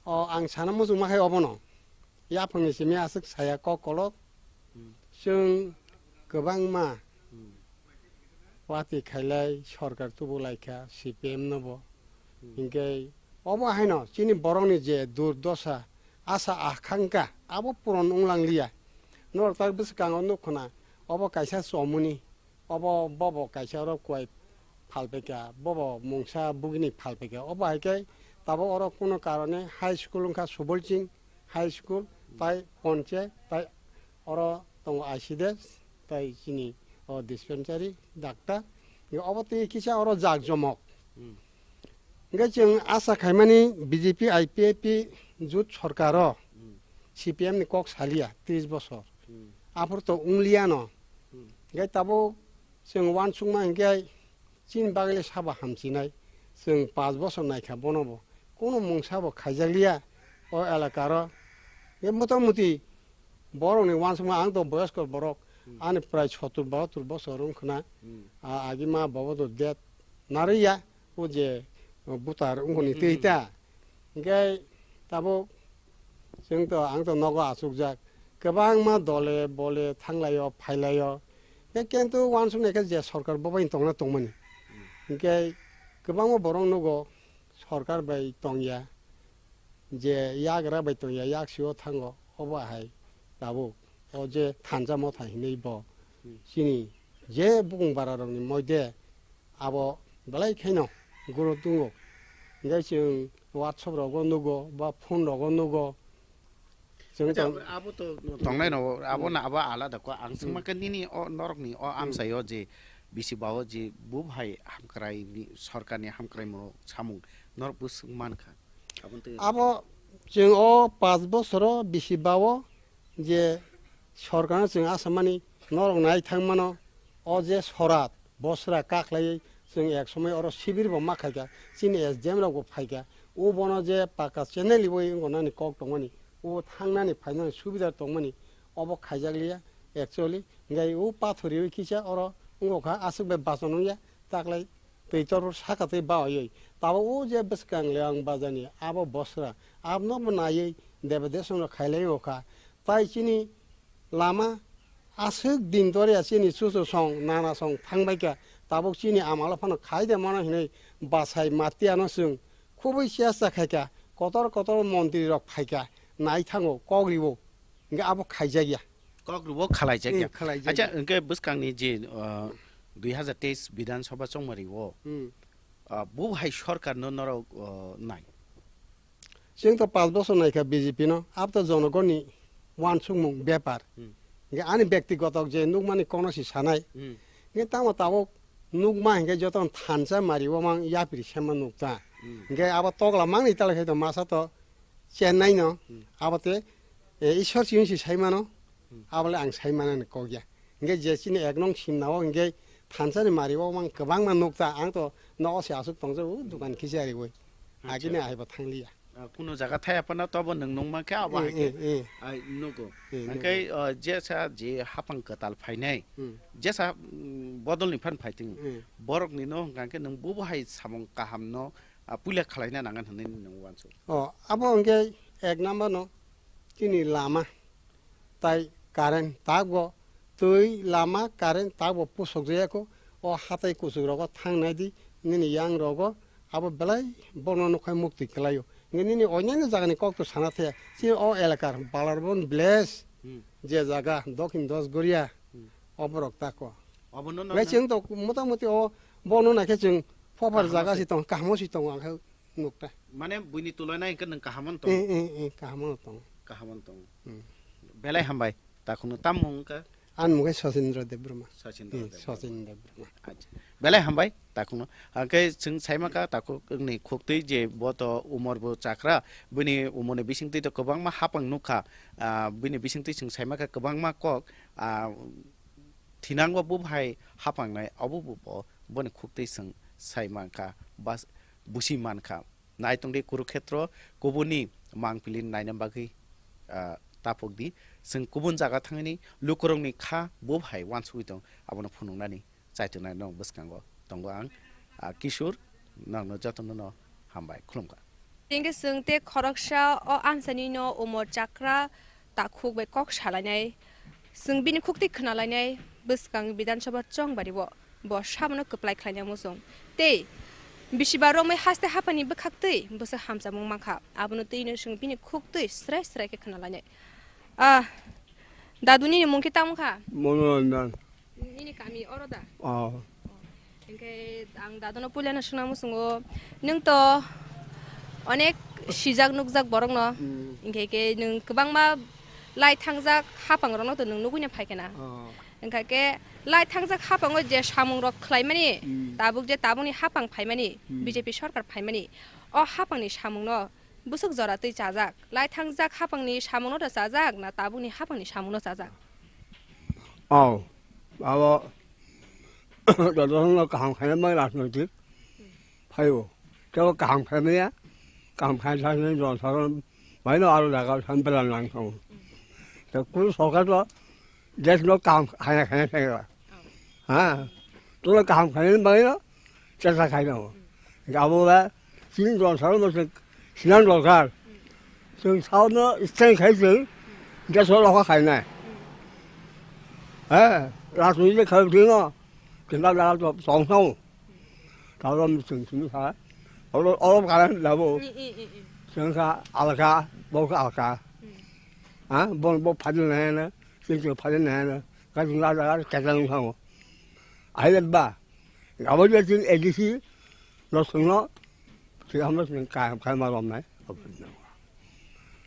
O ang sana muchung ma khai obono. Yaphangni simi aswk saya kok kolok. Hmm. Chwng kwbangma Hmm. watwi khailai sorkar tubu laikha C P M no bo. Hmm. Hinkhe obo haino chini borokni je durdosa, asa akhangkha abo puron wnglangliya. Norok tak bwskango nukkhna obo kaisa chomuni. Obo, bobo kaisa oro kuai phalpaikha, bobo mungsa bugini phalpaikha. Obo hai khe tabuk oro kuno karone high school wngkha Subolching high school, tai ponche, tai oro tongo I C D S, tai chini o dispensary, doctor. Obo tei kisa oro jak jomok. Hmm. Hingke chwng asa khaimani B J P I P F T jut sorkaro Hmm. C P M ni kok saliya tris bosor. Hmm. Aphuru to wngliya no. Hmm. Hingke tabuk chwng uansukma hingke chini bagwi le sabo hamchinai. Chwng panch bosor naikha bono bo. Kono mungsa bo khaijakliya o elakaro. Hingke motamuti borokni uansukma ang to boyosko borok. Hmm. Ani prai sottur bahattur bosor wngkhna. Hmm. A, agima bobo to det narwkya. O je, o butar wngkha ni twi Hmm. ta. Hingke tabuk chwng to, ang to nogo achukjak. Kwbangma dole bole thanglaio, phailaio. Hingke kintu uansuknai khe je sorkar bo bai tongna tongmani. Hingke kwbangma borok nugo sorkar bai tongya. Je yagra bai tongya, yaksio thango, obo hai. Tabuk o je thansa motha hinwi bo Hmm. chini je bukung bara rokni moide abo belai kheno guru tungo. Hingke chwng WhatsApp rogo nugo ba phone rogo nugo. Chwng Acha, tong- abo to tongnai no, abo Hmm. na abo alada ko. Ang Hmm. singma khe nini o norokni o Hmm. amsaio je bisi bao je bo hai hamkrai ni sorkar ni hamkrai mo samung norok bo swng mankha. Aboni twi Abo chwng o paanch bosoro bisi bao je sorkarno chwng asamani norok nai thangmano, o je sorat bosra kaklaiwi chwng ek somoi oro sibir bo ma khaikha, chini S D M rok bo phaikha, o bono je paka channel wi wngkha nani kok tongmani, o thangnani phainani subida tongmani, obo khaijakliya actually, hingke o pathoriwi kisa oro wngkha aswk bai bachon wngya, taklai twi torbo saka twi baoyoi. Tabuk o je bwskang Leang bazani abo bosra, abno bo naiwi Debadesongno khailai o kha. Tai chini lama aswk din torya chini chuchu song, nana song thangbai kha. Tabuk chini amalo phano khai de mano hinwi bachai matiano chwng khubui chesta khai kha. Kotor kotor montri rok phai kha, nai thango, kok riwo. Hingke abo khaijakya. Kok rwbo khalaijak ya. Eh, khalaijak Acha, ya. Hingke bwskangni je, uh, dui hazar teis Bidhan Sabha chongmari o, Hmm. uh, bo hai sorkar no norok, uh, nai. Chwng to paanch bosor naikha B J P no, abo to jonogonni wansukmung bepar. Hmm. Hingke ani bektigoto je nukmani kono si sanai. Hmm. Hingke tamo tabuk nukma hingke joto thansa mari o mang yapri sema nukta. Hmm. Hingke abo tokla mangni tala khe to masa to Chennai no, Hmm. abo te, e, Ishwar chini si sai mano, Hmm. abo le ang sai mano ni kok ya. Hingke je chini ek nong simna o hingke thansa ni mari o mang kwbangma nukta, ang to nogo se aswk tongjago, o dukan kisa riwi. Acha. Agini ahai bo thangliya. Ah, kuno jaga thaya phano tobo nwng nung mankhe abo Eh, hai khe. Eh, eh. Ai nugo. Eh, Hingke, nugo. Ah, jesa je hapang kwtal phainai, Hmm. jesa, mm, bodol ni phan phaiting. Hmm. Borok ni no hingka khe nwng bubo hai samung kaham no, ah, puila khwlaina nangan hinwi nwng uansuk. O, abo hingke ek number no chini lama tai current takbo twi lama current takbo pusok jaya kho o hatai kuchuk rogo thang nai di nini yang rogo abo belai bono nukhai mukti kwlaio. Hingke nini onyaino jagani kok to sana thaya chini o elakar Balarbon village Hmm. je jaga Dokhin Dosgoria Hmm. oborok tako. Obono no Nai na- chwng to motamoti o bono naikhe chwng Phopar Kahamo jaga se. Si tong, kahamo si tong, ang khe nukta. Mane buini tulai nai hwnkhe nwng kahamo tong? Eh, eh, eh, kahamo tong. Kahamo tong. Hmm. Belai hambai, takhukno tam mung wngkha? Ani mung khe Sachindra Debbarma. Sachindra Eh, Debbarma. Sachindra Debbarma. Acha. Belai hambai, takhukno. Hwnkhe chwng saima kha, takhukni khuktwi je bo to umor bo chakra, bini umorni bisingtwi to kwbangma hapang nukha. Ah, bini bisingtwi chwng saima kha kwbangma kok, ah, thinangbo bo hai hapangnai, obo bo, bo, boni khuktwi chwng sai mankha, bas-, busi mankha. Nai tongdi Kurukhetro kubuni mangpili naina bagwi, ah, tapokdi. Chwng kubun jaga thangni lukurokni kha bo hai uansugwi tong, abono phunuknani chaitongnai nong bwskango tongo ang, ah, Kishor, nongno jotono no hambai, khulumkha. Tengke chwng tei khoroksa o amchaini no umor chakra takhuk bai kok salainai. Chwng bini khuktwi khwnalainai bwskang Bidhan Sabha chongbari o bo sabono kwplai khlainai muchung. Tei bisiba romwi haste haphani bwkhaktwi bwswk hamchamung mankha. Abono twino chwng bini khuktwi srai srai khe khwnalainai. Ah, dadu nini mung khe tamo kha? Monoranjan. Nini kami oro da? Oh. Hingke ang dadono puilano swngna muchungo, nwng to onek sijak nukjak borokno, Hmm. hingke ke nwng kwbangma lai thangjak hapang rokno to nwng nugui no phai khe na. Oh. Hingka ke lai thangjak hapango je samung rok khlaimani, Hmm. tabuk je tabukni hapang phaimani, Hmm. B J P sorkar phaimani, o hapangni samungno bwswk jora twi chajak? Lai thangjak hapangni samungno da chajak na tabukni hapangni samungno chajak? Oh, abo jotono kaham khaina bai rajnoitik phaibo. Tebo kaham khaimaya, kaham khaina sajani jonsaro baino aro jaga san belan nang tongo. Te kunu sorkar to desno kaham khaina khaina khaina. Ha? Tono kaham khaina baino chesta khaina. Abo ba chini jonsaro no se sinan dorkar. Chwng saono stand khai chwng deso lokha khainai. He, rajniti khai thwino kinta dara to tong thang. Tabo chwng chwng sa. Oro oro kala labo. Chwng sa alka, bo ka alka. Ha, bon bo phadi na na, sin to phadi na na, ka jing la la ka jang thang. Ai le ba, ga bo je tin A D C, no sun no, ti ham no sin ka ka ma rom nai.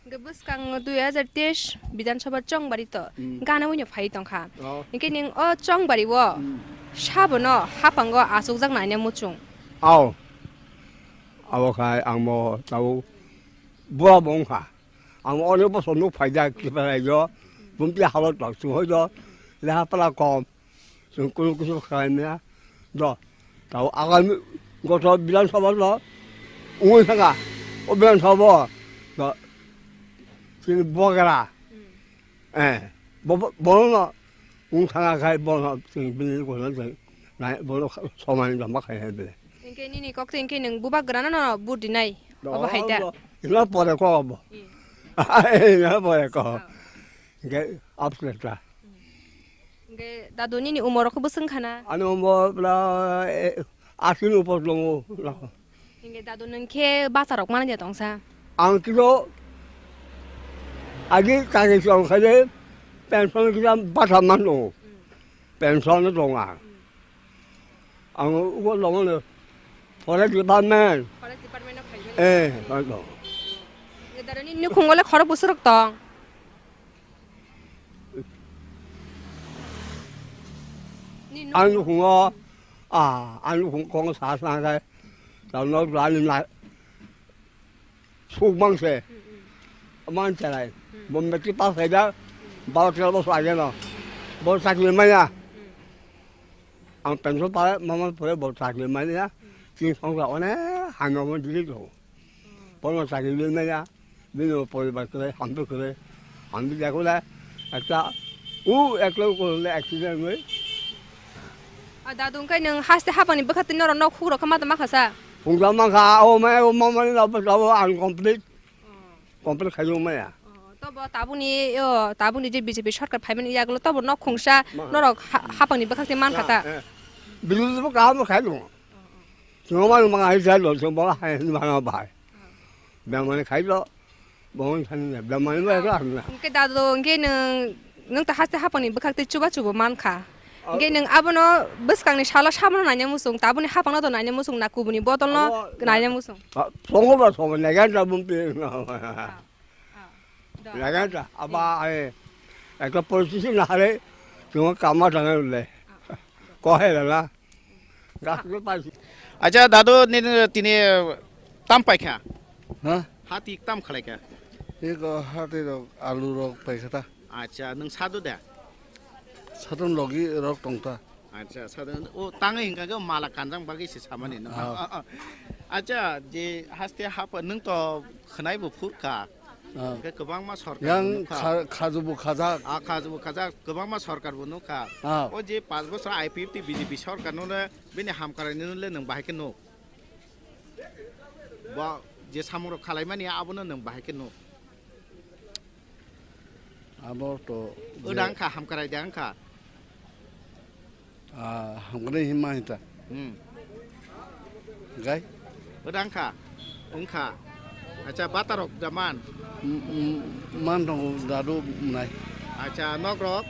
Hwnkhe bwskang dui hazar teis Bidhan Sabha chongbari to Hmm. gana wngno phai tongkha. Oh. Hwnkhe nwng o chongbari o Hmm. sabono hapango achukjak naina muchung. Ao. Abo khai ang bo tau bura bo wngkha. Ang onek bosor nuk phaijak Tripura raijo, bumti halot tok chwng hoijo, leha pora kom, chwng kunu kisu khlai maya. Do, tao agami goto Bidhan Sabha do, wngwi thangkha, o Bidhan Sabha do, chini bogra, eh, bo, bo, bono no wng thangkha khai bono chwng bini gono chwng nai, bono somani jamba khai hai bele. Hwnkhe nini kok twi hwnkhe nwng bubagrano no vote rinai. Obo hai da? Ina pore ko obo. Hmm. Ina pore ko. Oh. Hwnkhe upset ta. Hwnkhe dadu nini umor khe bwswng khana? Ani umor pura, eh, ashi ni upor tongo. Hwnkhe dadu nwng khe basa rok manliya tongsa? Ang kilo agi kage chong khaide pension kisa basa man tongo. Hmm. Pension no tonga. Hmm. Ang ugo longo no forest department. Forest department o khaijak. Eh, khaijak. Ni darani nukhungo le khorok bwswk rok tong? Ni nukhung- Ang nukhungo, ah, ang nukhung kong sa sa kai. Tamo rani na. Suk mangse. Hmm, hmm. Man chalai. Hmm. Bo metric pass khai da, Hmm. baro tero bosor age no. Bo chakri maya. Hmm. Ang pension pa mama pore bo chakri maya. Hmm. Chini songsa one hano mo dili do. Hmm. Bono chakri maya. Bini poribar kwrwi, hamtwi kwrwi. Hamtwi jakole ekta, u eklo korle accident wngwi. A dadu, wngkhe nwng haste hapangni bwkhaktwi norok nok hukrok khe ma tongma kha sa? Phungsa mankha, o maya, o mamani rabo, rabo, ang complete. Oh. Complete khaiyung maya. Oh, tobo tabukni, o, tabukni je B J P sorkar phaimani yagulo tobo nok khungsa Ma. norok ha-, hapangni bwkhaktwi mankha ta? Eh. Bidu bo kaham khai dong. Oh, oh. Chwng mano manga hai jai lo, chwng bo hai mano bai. Bemani khai lo, bo thani na, bemani ba ra na. Hwnkhe dadu, hwnkhe nwng, nwng ta haste hapangni bwkhaktwi chuba chubo mankha. Hwnkhe nwng abono bwskangni salo sabono naina muchung, tabukni hapangno to naina muchung na, kubuni bodolno Abo naina muchung. Ah, songo ba songo, nagan ta bumpi. Ah, ah. Nagan ta, aba ai, ekta politician na hare, chwng kama thangna le. Ah, ah. Ko hai la la. Acha, dadu, nini tini tam paikha? Ha? Hati tam khalaikha? Eko hati rok, alu rok paikha ta. Acha, nwng sadu da? Sadon logi rok tongta. Acha, sadon, o, tangwi hinkha khe mala kanjang bagwi se samani no. Ah. Ah, ah. Acha, je haste hap, nwng to khwnai bo phurkha. Ah. Hwnkhe kwbangma sorkar Yang bo nukha. Kha-, khaju bo khajak. Ah, khaju bo khajak, kwbangma sorkar bo nukha. Ah. O je panch bochor I P F T B J P sorkar no le bini hamkrai no le nwng bahai khe nuk. Bo je samung rok khalaimani abono nwng bahai khe nuk. Abo to je Odang kha hamkrai de ang kha. Ah, hamkrai hima hita. Hmm. Gai? Odang kha. Wngkha. Acha, bata rok da man? M-, m-, man tongo dadu mwnai. Acha, nok rok?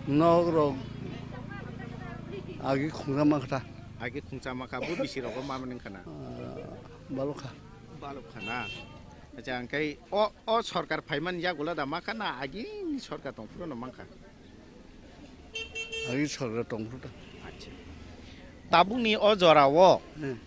Nok rok agi khungsa ma kha ta. Agi khungsa ma kha, bo bisi rok bo ma mani wngkha na? Ah, balok kha. Balok kha na? Acha, hwnkhe o, o sorkar phaimani yagulo da ma kha na agi sorkar tong phuru no man kha? Agi sorkar tong phuru ta. Acha. Tabukni o jora o Hmm.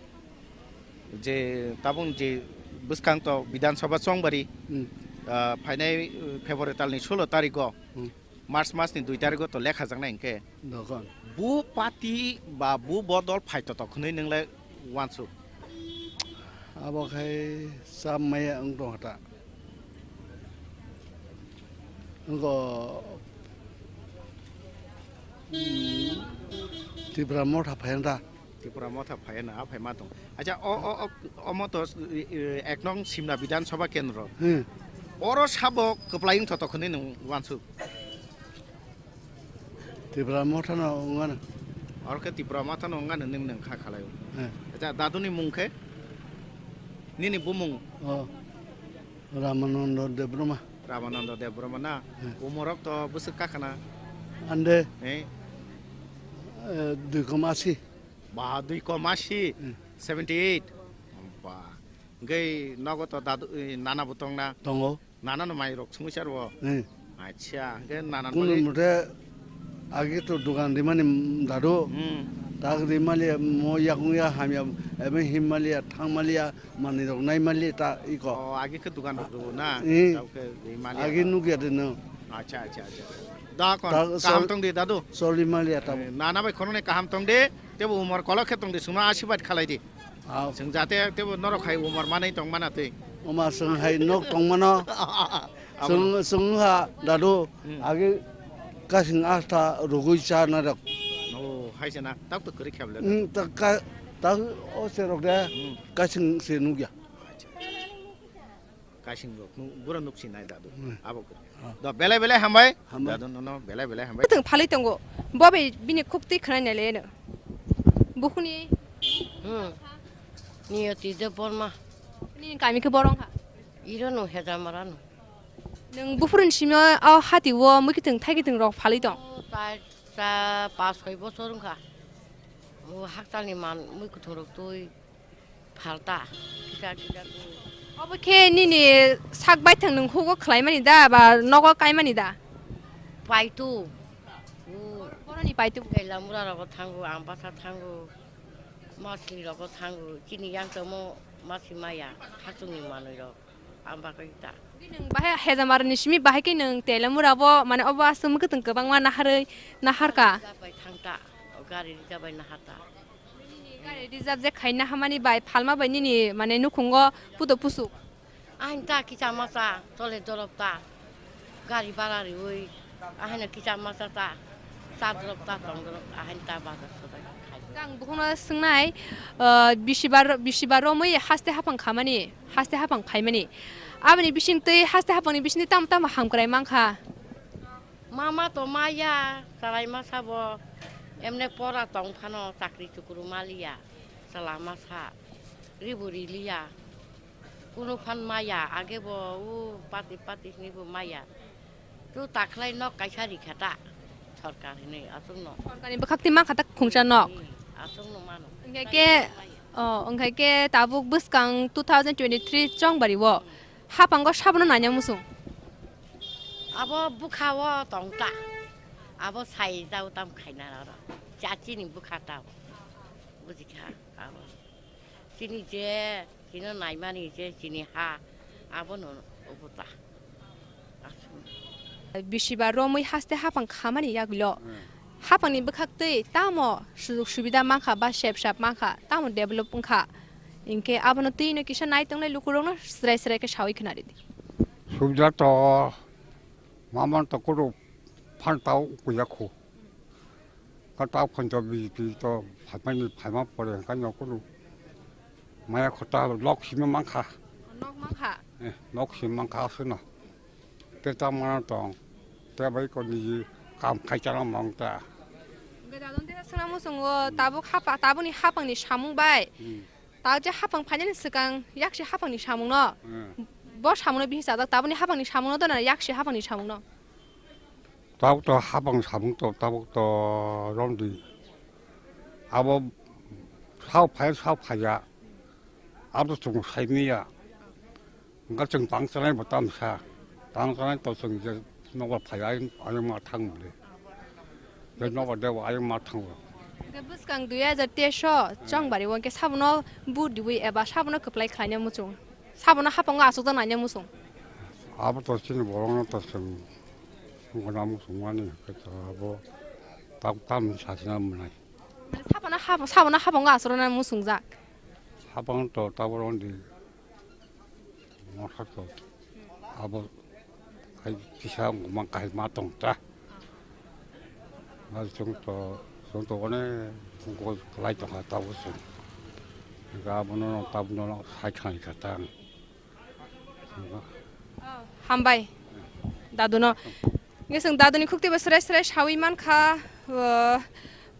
je tabuk je bwskang to Bidhan Sabha chongbari, Hmm. ah, phainai, uh, February talni sulo tarikgo, Hmm. March masni dui tarikgo to lekha jaknai hwnkhe. Dogan. Bu party ba bu bodol phai to tok hwnwi nwng le uansuk? Abo khai cham maya wng tong kha ta. Wngkha, mm, Tipra Motha phai ta. Tipra Motha phai na, a phai ma tong. Acha, o, o, o, omo to, e, e, ek nong Simna Bidhan Sabha Kendro. Hmm. Oro sabo kwplai wng tho tok hwnwi nwng uansuk? Tipra Motha no wngmano. Oro khe Tipra Motha no wngmano nwng, nwng kha khalai o. He. Acha, daduni mung khe? Nini bumung? O, Ramananda Debbarma. Ramananda Debbarma na? Hmm. Umorok to bwswk kakhana? Ande. Eh? Eh, dui kom asi. Ba, dui kom asi. Hmm. Seventy eight. Ba. Hwnkhe nogo to dadu, eh, nana bo tongna? Tongo. Nana no mai rok sungwi sar bo? Hmm. Acha, hwnkhe nana Kunu mole mothe agi to dukan rimani dadu. Hmm. Tak rimali mo yakung ya hamya, ebe himmali ya, thangmali ya, manwi rok naimali ta iko. O, agi khe dukan rok rw na? Eh. Tau khe rimali ya. Agi nukya de no. Acha, acha, acha. Da kon, Ta kaham sol-, tong di dadu. Solimali ya ta. Eh, nana bai khonone kaham tong di. Tebo umor kolok khe tong di, suma asibad khalai di. Aw. Chwng jate tebo norok hai umor manwi tong mana twi. Oma chwng hai nok tong mano. Abo Chwng, no. Chwng ha dadu Hmm. agi kasing asta rugui cha na rok. Oh, hai se na. Tak to kwrwi khe bwle. Hmm, tak ka, tak o se rok de Hmm. kasing se nukya. Kaising rok nu, bura nuk sinai dadu. Hmm. Abo kwrwi. Ah. Do belai belai hambai. Hambai. Dadu nono belai belai hambai. Tong phalwi tongo. Bo bai bini khuk twi khwnai nai le no. Bukhuni. Hmm. Niyoti Debbarma. Nini kami khe borong ha. Iro no Hejamara no. Nwng buphuruni simi o hati o mui kwthwng thai kwthwng rok phalwi tong. Ta, ta pas soi bosor wngkha. O haktalni man mui kwthwng rok twi. Phalta, kisa kisa twi. Obo khe nini sak baithang nwng hugo khlaimani da ba nogo kaimani da? Paitu. Hmm. Boroni paitu. Tei lamura rogo thango, Ambasa thango, Masli rogo thango, chini yang tomo masi maya, hachungni manwi rok, amba khe ta. Nwng bahai Hejamarni simi bahai khe nwng Telamura bo, mane obo aswk mwkhwtwng kwbangma naharwi naharka. Rijak bai thangta, gari rijak bai naharta. Nini gari reserve je khaina hamani bai phalma bai nini mane nukhungo puto pusuk. Ahin ta kicha masa chole dorop ta gari bara riwi ahin kicha masa ta cha dorop ta tong dorop ahin ta bazar sodai khai. Ang bukhukno swngnai, ah, bisibar bisibar romwi haste haphang khamani haste haphang phaimani aboni bisingtwi haste haphangni bisingtwi tamo tamo hamkrai mankha. Mama to maya, chwraima sabo, emne pora tong phano chakri chukru maliya, chwla masa, ribu riliya, kunu phan maya, age bo u pati pati hinwi bo maya. Tu takhlai nok kaisa rikha ta, sorkar hinwi aswkno. Sorkarni bwkhak twi mankha ta khungsa nok. Hmm, aswkno mano. Hwnkhe khe, o, hwnkhe khe tabuk bwskang two thousand twenty-three chongbari o. Hapango sabono nanya muchung. Abo bwkha o tong ta. Abo sai jao tam khaina oro. Cha chini bwkha ta. Buji kha abo. Chini je, chini naimani je, chini ha. Abono obo ta. Aswk. Bisiba romwi haste hapang khamani yagulo. Hmm. Hapangni bwkhaktwi tamo sujok subida mankha ba sep sap mankha, tamo develop wngkha. Hinkhe abono twino kisa naitongnai lukurokno srai srai khe sawi khwnaridi. Subida to mamon to kuru phan tao kuya khu. Ka tao phan to B J P to phaimani phaima pore kano kuru. Maya khota lok simi mankha. Nok mankha. Eh, nok simi mankha aswkno. Tei tamo tong. Tei bai ko niji kam khai chana mong ta. Hwnkhe dadon tei swngna muchungo tabuk hapa, tabukni hapangni samung bai. Hmm. Tabuk je hapang phainani swkang yaksi hapangni samungno. Hmm. Bo samungno bisi chajak tabukni hapangni samungno dona yaksi hapangni samungno. Tabuk to hapang samung to tabuk to romdi. Abo sao phai sao phaiya. Abo to chwng saimanya. Wngkha chwng tang chanai bo tamsa, tang chanai to chwng je nobar phai ayang, ayang ma thang mole. Je nobar debo ayang ma thang bo. Hwnkhe bwskang dui hajar teis o chongbari o hwnkhe sabono bud diwi eba sabono kwplai khlaina muchung. Sabono hapango achukjak naina muchung. Abo to chini borokno to chwng wngkha na muchung mani hwnkhe to abo tak tam sachina mwnai. Mane sabono hap-, sabono hapango achukna muchungjak. Hapang to taboro di. Motha to abo hai kisa wngma kahai ma tong ta. Abo chwng to, chwng to onek wngkha lai tongkha tabuk chwng. Hwnkhe abono tabukno sai khanai kha ta ang. Hambai daduno. Hwnkhe chwng daduni khukti bo srai srai sawi mankha, uh,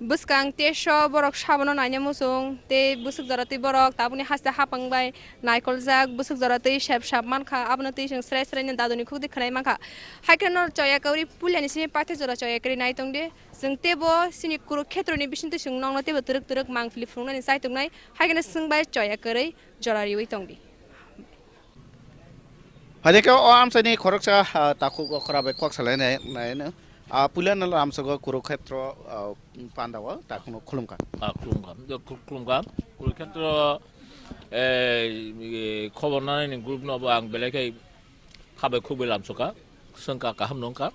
Bwskang teso borok sabono naina muchung, tei bwswk jora twi borok tabukni haste hapang bai naikoljak, bwswk jora twi sep sap mankha, abono twi chwng srai srai no daduni khukdi khwnai mankha. Haikhe no choya kwrwi puilani simi paithe jora choya kwrwi nai tongdi. Chwng teibo chini Kurukhetroni bisingtwi chwng nokno teibo twrwk twrwk mangpili phunuknani chai tongnai, haikhe no chwng bai choya kwrwi jora riwi tongdi. Phaikhe o amchaini khoroksa, ah, takhuk okra bai kok salainai, naino. Ah, puila no amchago Kurukhetro, ah, pandao takhukno khulumkha. Ah, khulumkha. Jo, khul-, khulumkha. Kurukhetro, eh, eh, khobor nanani group no bo ang belai khai khabai khukbai lamsokha. Swngkha kaham nungkha.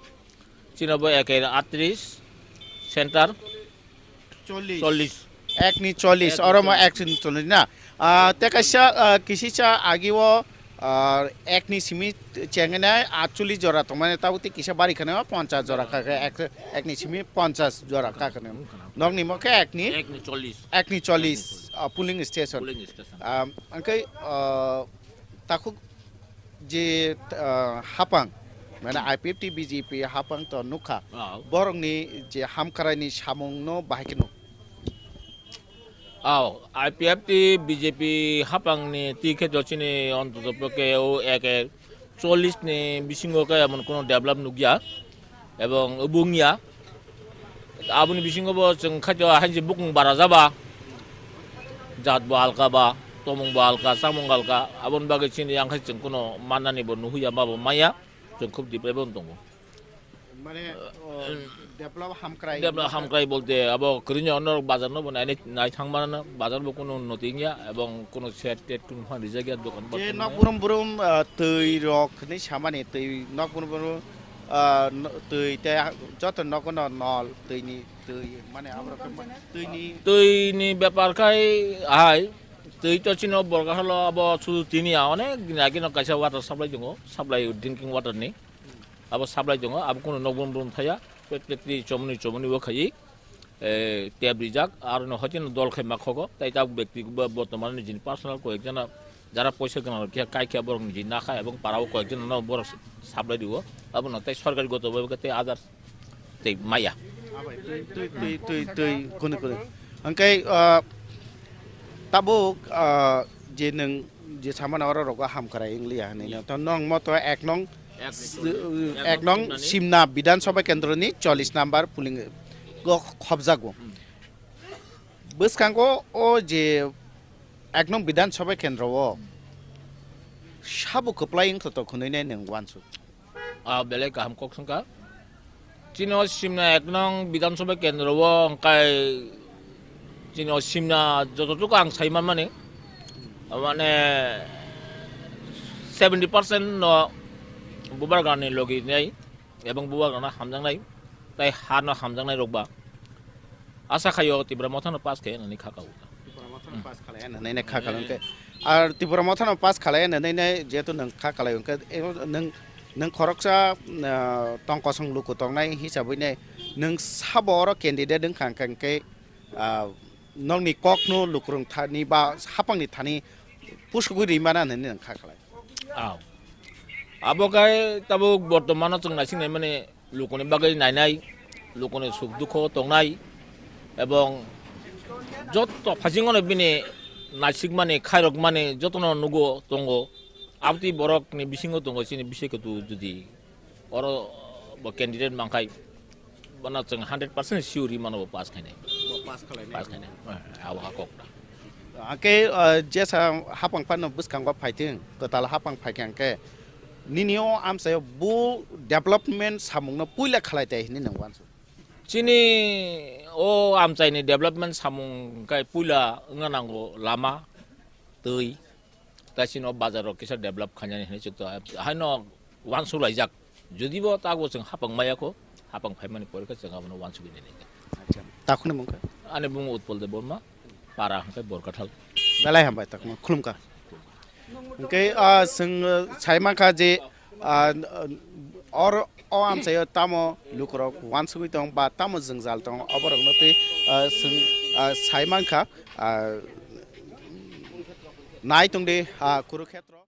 Chini bo eker atris, center chollish. Chollish. Ekni chollish, ekni oro mo chollish. Ekni chollish na. Ah, te kaisa, ah, kisisa agi o, ah, ekni simi chengenai atchollish jora tongmani, tabo tei kisa bari khana ponchas jora kha khe, ek, ekni simi ponchas jora kha khana. Nokni mo khe ekni, ekni chollish. Ekni chollish, ah, polling station. Polling station. Ah, angkai, ah, takhuk je, ah, hapang, mane I P F T B J P hapang to nukha. Ah. Borokni je hamkraini samungno bahai khe nuk. Ah, I P F T B J P hapangni twi khe to chini ontoto pokhe o eker chollish ni bisingo khe emon kono develop nukya. Ebong bungya. Aboni bisingo bo chwng khaito hainse bukung bara jaba. Jat bo alka ba, tomung bo alka, samung alka. Aboni bagwi chini yang khai chwng kuno mannani bo nuhuya ma bo maya. Chwng khub develop tongo. Mane, o, develop hamkrai. Develop hamkrai bolte abo kwrwini ono bazar no bo nai, nai thang mana bazar bo kuno unnoti wngya ebong kuno shed ted kuno phan rijak ya dokan. Je nok burum burum, ah, twi rok ni samani twi nok burum burum ah, no-, twi tei ha-, joto nogo no nol twi ni twi mane abo rok twi ni. Twi ni bepar khai hai twi to chino borok halo abo sudu tini ya onek din age no kaisa water supply tongo, supply drinking water ni. Abo supply tongo, abo kuno nok burum burum thaya, pet pet twi chomoni chomoni o khaiwi. Eh, tep rijak, aro no hoiteno dol khai ma khogo, tai tabuk bekti bo-, bortomani jini personal koyek jana jara poisa gwnang rok khe kai khe borok ni jini nakha ebong para o koyek jana no borok supply rio, abono tai sorkari goto bai khe tei others tei maya. Abai, twi, twi, twi, twi, twi, kuni, kuni. Hwnkhe, ah, tabuk, ah, je nwng je samani oro rogo hamkrai wng liya hinwi no, to nwng moto ek nong Ek ni s-, chollish. Ek nong Simna Bidhan Sabha Kendro ni chollish number polling o khobjago. Hmm. Bwskango o je ek nong Bidhan Sabha Kendro o sabo kwplai wngkha to khwnwi nai nwng uansuk. Ah, belai kaham kok swngkha. Chini o Simna ek nong Bidhan Sabha Kendro o hwnkhe chini o Simna jototuk ang sai manmani, mane seventy percent no bubagrani logi nai ebong bubagrano hamjaknai tei ha no hamjaknai rok ba. Asa khaio Tipra Motha no pass khe nani kha kau. Tipra Motha no pass khalai nani ne kha kau hwnkhe. Ar Tipra Motha no pass khalai nani ne jehetu nwng kha kalai hwnkhe nwng Nwng khoroksa, ah, tong kosong luku tongnai hisabwi nai nwng sabo oro candidate wngkha hwnkhe, hwnkhe, ah, nokni kokno lukurok thani ba hapangni thani pusugwi rimana hinwi nwng kha khlai. Aw. Abo khe tabuk bortomano chwng naising naimani lukuni bagwi nainai, lukuni suk dukho tongnai, ebong jotto phaisingno bini naisikmani, khairokmani jotono nugo, tongo. Aboni borokni bisingo tongo chini bisai kwtwi jodi oro bo candidate mankhai, bono chwng hundred percent sure ri mano bo pass khainai. Bo pass khlainai. Pass khainai. Eh, abo ha kok da. Hwnkhe, eh, jesa hapang phano bwskango phaithwng, kwtal hapang phaikha hwnkhe nini o amchaio bo development samungno puila khlai tai hinwi nwng uansuk? Chini o amchaini development samung hwnkhe puila wngna nango lama, twi, Tai chini o bazar rok kisa develop khainani hinwi chukto. Haino uansuk laijak. Jodi bo tago chwng hapang maya kho, hapang phaimani pore khe chwng abono uansugwi nai nai kha. Acha, takhuni mung kha? Ani bung Utpal Debbarma, para hwnkhe Borkathal. Belai hambai takhuma, khulumkha. Hwnkhe, ah, chwng, ah, sai mankha je, ah, or O amchaio tamo lukurok uansugwi tong ba tamo jwngjal tong, oborokno tei, ah, chwng, ah, sai mankha, ah, nai tongdi, ah, Kurukhetro.